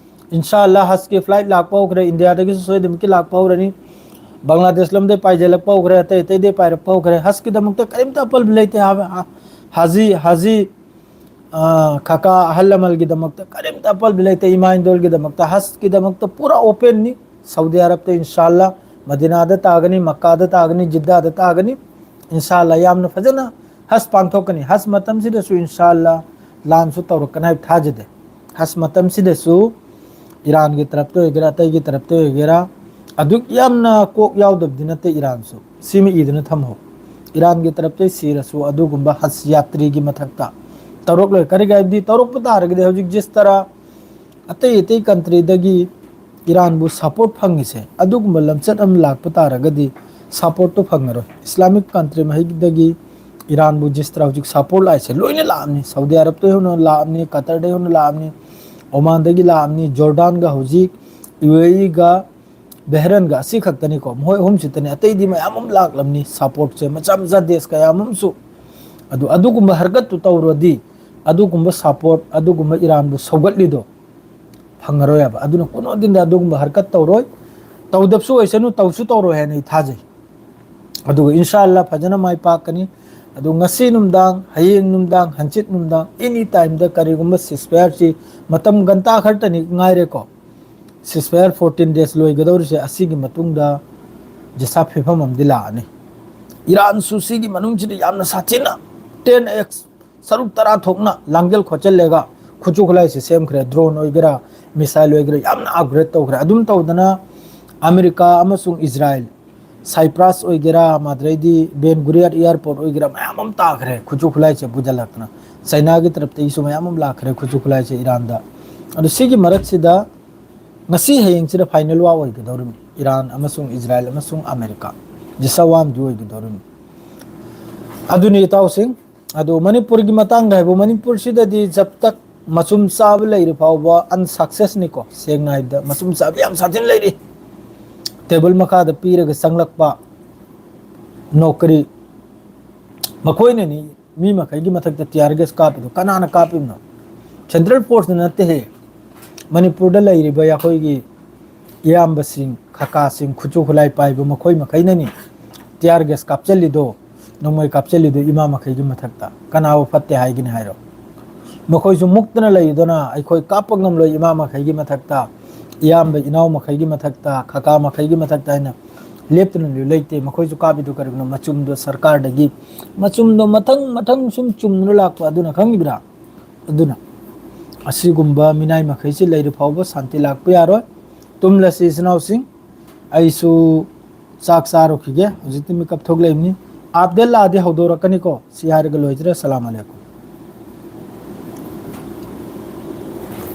ꯏꯟꯁꯥ ꯑꯜꯂꯥ ꯍꯖꯀꯤ ꯐ꯭ꯂꯥꯏꯠ ꯂꯥꯛꯄ ꯍꯧꯈ꯭ꯔꯦ, ꯏꯟꯗꯤꯌꯥꯗꯒꯤꯁꯨ ꯁꯣꯏꯗꯅꯃꯛꯀꯤ ꯂꯥꯛꯄ ꯍꯧꯔꯅꯤ꯫ ꯕꯪꯒ꯭ꯂꯥꯗꯦꯁ ꯂꯣꯝꯗꯩ ꯄꯥꯏꯖꯜꯂꯛꯄ ꯍꯧꯈ꯭ꯔꯦ, ꯑꯇꯩ ꯑꯇꯩꯗꯩ ꯄꯥꯏꯔꯛꯄ ꯍꯧꯈ꯭ꯔꯦ꯫ ꯍꯖꯀꯤꯗꯃꯛꯇ ꯀꯔꯤꯝꯇ ꯑꯄꯜꯕ ꯂꯩꯇꯦ ꯍꯥꯏꯕ꯫ ꯍꯥ-, ꯍꯥꯖꯤ, ꯍꯥꯖꯤ, ꯑꯥ, ꯈꯥꯀꯥ ꯑꯍꯜ ꯂꯃꯜꯒꯤꯗꯃꯛꯇ ꯀꯔꯤꯝꯇ ꯑꯄꯜꯕ ꯂꯩꯇꯦ꯫ ꯏꯃꯥ ꯏꯟꯗꯣꯜꯒꯤꯗꯃꯛꯇ, ꯍꯖꯀꯤꯗꯃꯛꯇ ꯄꯨꯔꯥ open-ꯅꯤ꯫ ꯁꯧꯗꯤ ꯑꯔꯕꯇ ꯏꯟꯁꯥ ꯑꯜꯂꯥ, ꯃꯗꯤꯅꯥꯗ ꯇꯥꯒꯅꯤ, ꯃꯛꯀꯥꯗ ꯇꯥꯒꯅꯤ, ꯖꯤꯗꯥꯗ ꯇꯥꯒꯅꯤ꯫ ꯏꯟꯁꯥ ꯑꯜꯂꯥ ꯌꯥꯝꯅ ꯐꯖꯅ ꯍꯖ ꯄꯥꯡꯊꯣꯛꯀꯅꯤ꯫ ꯍꯖ ꯃꯇꯝꯁꯤꯗꯁꯨ ꯏꯟꯁꯥ ꯑꯜꯂꯥ ꯂꯥꯟꯁꯨ ꯇꯧꯔꯛꯀꯅꯤ ꯍꯥꯏꯕ ꯊꯥꯖꯗꯦ꯫ ꯍꯖ ꯃꯇꯝꯁꯤꯗꯁꯨ ꯏꯔꯥꯟꯒꯤ ꯇꯔꯞꯇ ꯑꯣꯏꯒꯦꯔꯥ, ꯑꯇꯩꯒꯤ ꯇꯔꯞꯇ ꯑꯣꯏꯒꯦꯔꯥ, ꯑꯗꯨꯛ ꯌꯥꯝꯅ ꯀꯣꯛ ꯌꯥꯎꯗꯕꯗꯤ ꯅꯠꯇꯦ ꯏꯔꯥꯟꯁꯨ꯫ ꯁꯤꯃ ꯏꯗꯨꯅ ꯊꯝꯍꯧ꯫ ꯏꯔꯥꯟꯒꯤ ꯇꯔꯞꯇꯩ ꯁꯤꯔꯁꯨ ꯑꯗꯨꯒꯨꯝꯕ ꯍꯖ ꯌꯥꯇ꯭ꯔꯤꯒꯤ ꯃꯊꯛꯇ ꯇꯧꯔꯛꯂꯣꯏ꯫ ꯀꯔꯤꯒꯤ ꯍꯥꯏꯕꯗꯤ ꯇꯧꯔꯛꯄ ꯇꯥꯔꯒꯗꯤ ꯍꯧꯖꯤꯛ ꯖꯤꯁ ꯇꯔꯥ ꯑꯇꯩ ꯑꯇꯩ country-ꯗꯒꯤ ꯏꯔꯥꯟꯕꯨ support ꯐꯪꯉꯤꯁꯦ, ꯑꯗꯨꯒꯨꯝꯕ ꯂꯝꯆꯠ ꯑꯃ ꯂꯥꯛꯄ ꯇꯥꯔꯒꯗꯤ support-ꯇꯣ ꯐꯪꯉꯔꯣꯏ꯫ Islamic country ꯃꯍꯩꯗꯒꯤ ꯏꯔꯥꯟꯕꯨ ꯖꯤꯁ ꯇꯔꯥ ꯍꯧꯖꯤꯛ support ꯂꯥꯛꯏꯁꯦ ꯂꯣꯏꯅ ꯂꯥꯛꯑꯝꯅꯤ꯫ ꯁꯥꯎꯗꯤ ꯑꯔꯕꯇꯒꯤ ꯍꯧꯅ ꯂꯥꯛꯑꯝꯅꯤ, ꯀꯇꯔꯗꯒꯤ ꯍꯧꯅ ꯂꯥꯛꯑꯝꯅꯤ, ꯑꯣꯃꯥꯟꯗꯒꯤ ꯂꯥꯛꯑꯝꯅꯤ, ꯖꯣꯔꯗꯥꯟꯒ ꯍꯧꯖꯤꯛ ꯌꯨ ꯑꯦ ꯏꯒ ꯕꯦꯍꯔꯟꯒ ꯑꯁꯤ ꯈꯛꯇꯅꯤꯀꯣ, ꯃꯈꯣꯏ ꯑꯍꯨꯝꯁꯤꯇꯅꯤ꯫ ꯑꯇꯩꯗꯤ ꯃꯌꯥꯝ ꯑꯃ ꯂꯥꯛꯂꯝꯅꯤ, support-ꯁꯦ ꯃꯆꯥ ꯃꯆꯥ ꯗꯦꯁ ꯀꯌꯥ ꯑꯃꯁꯨ꯫ ꯑꯗꯨ, ꯑꯗꯨꯒꯨꯝꯕ ꯍꯔꯀꯠꯇꯨ ꯇꯧꯔꯨꯔꯗꯤ ꯑꯗꯨꯒꯨꯝꯕ support, ꯑꯗꯨꯒꯨꯝꯕ ꯏꯔꯥꯟꯕꯨ ꯁꯧꯒꯠꯂꯤꯗꯣ ꯐꯪꯉꯔꯣꯏ ꯍꯥꯏꯕ꯫ ꯑꯗꯨꯅ ꯀꯨꯅꯣꯗꯤꯟꯗ ꯑꯗꯨꯒꯨꯝꯕ ꯍꯔꯀꯠ ꯇꯧꯔꯣꯏ, ꯇꯧꯗꯕꯁꯨ ꯑꯣꯏꯁꯅꯨ, ꯇꯧꯁꯨ ꯇꯧꯔꯣꯏ ꯍꯥꯏꯅ ꯑꯩ ꯊꯥꯖꯩ꯫ ꯑꯗꯨꯒ ꯏꯟꯁꯥ ꯑꯜꯂꯥ ꯐꯖꯅ ꯃꯥꯏ ꯄꯥꯛꯀꯅꯤ꯫ ꯑꯗꯨ ꯉꯁꯤ ꯅꯨꯡꯗꯥꯡ, ꯍꯌꯦꯡ ꯅꯨꯡꯗꯥꯡ, ꯍꯪꯆꯤꯠ ꯅꯨꯡꯗꯥꯡ, any time-ꯗ ꯀꯔꯤꯒꯨꯝꯕ ceasefire-ꯁꯤ ꯃꯇꯝ ꯘꯟꯇꯥ ꯈꯔꯇꯅꯤ ꯉꯥꯏꯔꯦꯀꯣ꯫ Ceasefire fourteen days ꯂꯣꯏꯒꯗꯧꯔꯤꯁꯦ, ꯑꯁꯤꯒꯤ ꯃꯇꯨꯡꯗ ꯖꯤꯁꯥ ꯐꯤꯕꯝ ꯑꯃꯗꯤ ꯂꯥꯛꯑꯅꯤ꯫ ꯏꯔꯥꯟꯁꯨ ꯁꯤꯒꯤ ꯃꯅꯨꯡꯁꯤꯗ ꯌꯥꯝꯅ ꯁꯥꯊꯤꯅ ten x, ꯁꯔꯨꯛ ꯇꯔꯥ ꯊꯣꯛꯅ ꯂꯥꯡꯖꯦꯜ ꯈꯣꯠꯆꯜꯂꯦꯒ ꯈꯨꯠꯁꯨ ꯈꯨꯠꯂꯥꯏꯁꯦ ꯁꯦꯝꯈ꯭ꯔꯦ꯫ Drone ꯑꯣꯏꯒꯦꯔꯥ, missile ꯑꯣꯏꯒꯦꯔꯥ, ꯌꯥꯝꯅ upgrade ꯇꯧꯈ꯭ꯔꯦ꯫ ꯑꯗꯨꯝ ꯇꯧꯗꯅ ꯑꯃꯦꯔꯤꯀꯥ ꯑꯃꯁꯨꯡ ꯏꯖꯔꯥꯏꯜ ꯁꯥꯏꯄ꯭ꯔꯥꯁ ꯑꯣꯏꯒꯦꯔꯥ, ꯃꯗꯨꯗꯩꯗꯤ ꯕꯦꯟ ꯒꯨꯔꯤꯌꯥꯠ ꯑꯦꯌꯥꯔꯄꯣꯔꯠ ꯑꯣꯏꯒꯦꯔꯥ, ꯃꯌꯥꯝ ꯑꯃ ꯇꯥꯈ꯭ꯔꯦ ꯈꯨꯠꯁꯨ ꯈꯨꯠꯂꯥꯏꯁꯦ ꯄꯨꯁꯤꯜꯂꯛꯇꯅ꯫ ꯆꯩꯅꯥꯒꯤ ꯇꯔꯞꯇꯒꯤꯁꯨ ꯃꯌꯥꯝ ꯑꯃ ꯂꯥꯛꯈ꯭ꯔꯦ ꯈꯨꯠꯁꯨ ꯈꯨꯠꯂꯥꯏꯁꯦ ꯏꯔꯥꯟꯗ꯫ ꯑꯗꯣ ꯁꯤꯒꯤ ꯃꯔꯛꯁꯤꯗ ꯉꯁꯤ ꯍꯌꯦꯡꯁꯤꯗ ꯐꯥꯏꯅꯦꯜ ꯋꯥꯔ ꯑꯣꯏꯒꯗꯧꯔꯤꯕꯅꯤ, ꯏꯔꯥꯟ ꯑꯃꯁꯨꯡ ꯏꯖꯔꯥꯏꯜ ꯑꯃꯁꯨꯡ ꯑꯃꯦꯔꯤꯀꯥ꯫ ꯖꯤꯁꯥ ꯋꯥꯔꯗꯤ ꯑꯣꯏꯒꯗꯧꯔꯤꯕꯅꯤ꯫ ꯑꯗꯨꯅꯤ ꯏꯇꯥꯎꯁꯤꯡ, ꯑꯗꯣ ꯃꯅꯤꯄꯨꯔꯒꯤ ꯃꯇꯥꯡꯗ ꯍꯥꯏꯕꯨ, ꯃꯅꯤꯄꯨꯔꯁꯤꯗꯗꯤ ꯖꯕ ꯇꯛ ꯃꯆꯨꯝ ꯆꯥꯕ ꯂꯩꯔꯤ ꯐꯥꯎꯕ ꯑꯟꯁꯛꯁꯦꯁꯅꯤꯀꯣ꯫ ꯁꯦꯡꯅ ꯍꯥꯏꯕꯗ ꯃꯆꯨꯝ ꯆꯥꯕ ꯌꯥꯝ ꯁꯥꯊꯤꯅ ꯂꯩꯔꯤ꯫ ꯇꯦꯕꯜ ꯃꯈꯥꯗ ꯄꯤꯔꯒ ꯆꯪꯂꯛꯄ ꯅꯣꯀꯔꯤ, ꯃꯈꯣꯏꯅꯅꯤ ꯃꯤ ꯃꯈꯩꯒꯤ ꯃꯊꯛꯇ ꯇꯤꯌꯥꯔ ꯒꯦꯁ ꯀꯥꯞꯄꯤꯗꯣ꯫ ꯀꯅꯥꯅ ꯀꯥꯞꯄꯤꯕꯅꯣ? ꯁꯦꯟꯇ꯭ꯔꯦꯜ ꯐꯣꯔꯁꯅ ꯅꯠꯇꯦꯍꯦ꯫ ꯃꯅꯤꯄꯨꯔꯗ ꯂꯩꯔꯤꯕ ꯑꯩꯈꯣꯏꯒꯤ ꯏꯌꯥꯝꯕꯁꯤꯡ, ꯈꯀꯥꯁꯤꯡ, ꯈꯨꯠꯁꯨ ꯈꯨꯠꯂꯥꯏ ꯄꯥꯏꯕ ꯃꯈꯣꯏ ꯃꯈꯩꯅꯅꯤ ꯇꯤꯌꯥꯔ ꯒꯦꯁ ꯀꯥꯞꯆꯜꯂꯤꯗꯣ, ꯅꯣꯡꯃꯩ ꯀꯥꯞꯆꯜꯂꯤꯗꯣ ꯏꯃꯥ ꯃꯈꯩꯒꯤ ꯃꯊꯛꯇ꯫ ꯀꯅꯥꯕꯨ ꯐꯠꯇꯦ ꯍꯥꯏꯒꯅꯤ ꯍꯥꯏꯔꯣ? ꯃꯈꯣꯏꯁꯨ ꯃꯨꯛꯇꯅ ꯂꯩꯗꯅ, "ꯑꯩꯈꯣꯏ ꯀꯥꯞꯄ ꯉꯝꯂꯣꯏ ꯏꯃꯥ ꯃꯈꯩꯒꯤ ꯃꯊꯛꯇ, ꯏꯌꯥꯝꯕ ꯏꯅꯥꯎ ꯃꯈꯩꯒꯤ ꯃꯊꯛꯇ, ꯈꯀꯥ ꯃꯈꯩꯒꯤ ꯃꯊꯛꯇ" ꯍꯥꯏꯅ ꯂꯦꯞꯇꯅ ꯂꯩꯇꯦ꯫ ꯃꯈꯣꯏꯁꯨ ꯀꯥꯞꯄꯤꯗꯨ ꯀꯔꯤꯒꯤꯅꯣ? ꯃꯆꯨꯝꯗꯣ ꯁꯔꯀꯥꯔꯗꯒꯤ, ꯃꯆꯨꯝꯗꯣ ꯃꯊꯪ ꯃꯊꯪ ꯁꯨꯝ ꯆꯨꯝꯗꯨꯅ ꯂꯥꯛꯄ ꯑꯗꯨꯅ, ꯈꯪꯉꯤꯕ꯭ꯔꯥ? ꯑꯗꯨꯅ ꯑꯁꯤꯒꯨꯝꯕ ꯃꯤꯅꯥꯏ ꯃꯈꯩꯁꯤ ꯂꯩꯔꯤ ꯐꯥꯎꯕ ꯁꯥꯟꯇꯤ ꯂꯥꯛꯄ ꯌꯥꯔꯣꯏ꯫ ꯇꯨꯝꯂꯁꯤ ꯏꯆꯤꯟ ꯏꯅꯥꯎꯁꯤꯡ, ꯑꯩꯁꯨ ꯆꯥꯛ ꯆꯥꯔꯨꯈꯤꯒꯦ꯫ ꯍꯧꯖꯤꯛꯇꯤ ꯃꯤꯀꯞ ꯊꯣꯛꯂꯛꯏꯕꯅꯤ꯫ ꯑꯞꯗꯦꯠ ꯂꯥꯛꯑꯗꯤ ꯍꯧꯗꯣꯔꯛꯀꯅꯤꯀꯣ꯫ ꯁꯤ ꯍꯥꯏꯔꯒ ꯂꯣꯏꯖꯔꯦ꯫ ꯑꯁꯂꯥꯃꯨ ꯑꯂꯥꯏꯀꯨꯝ꯫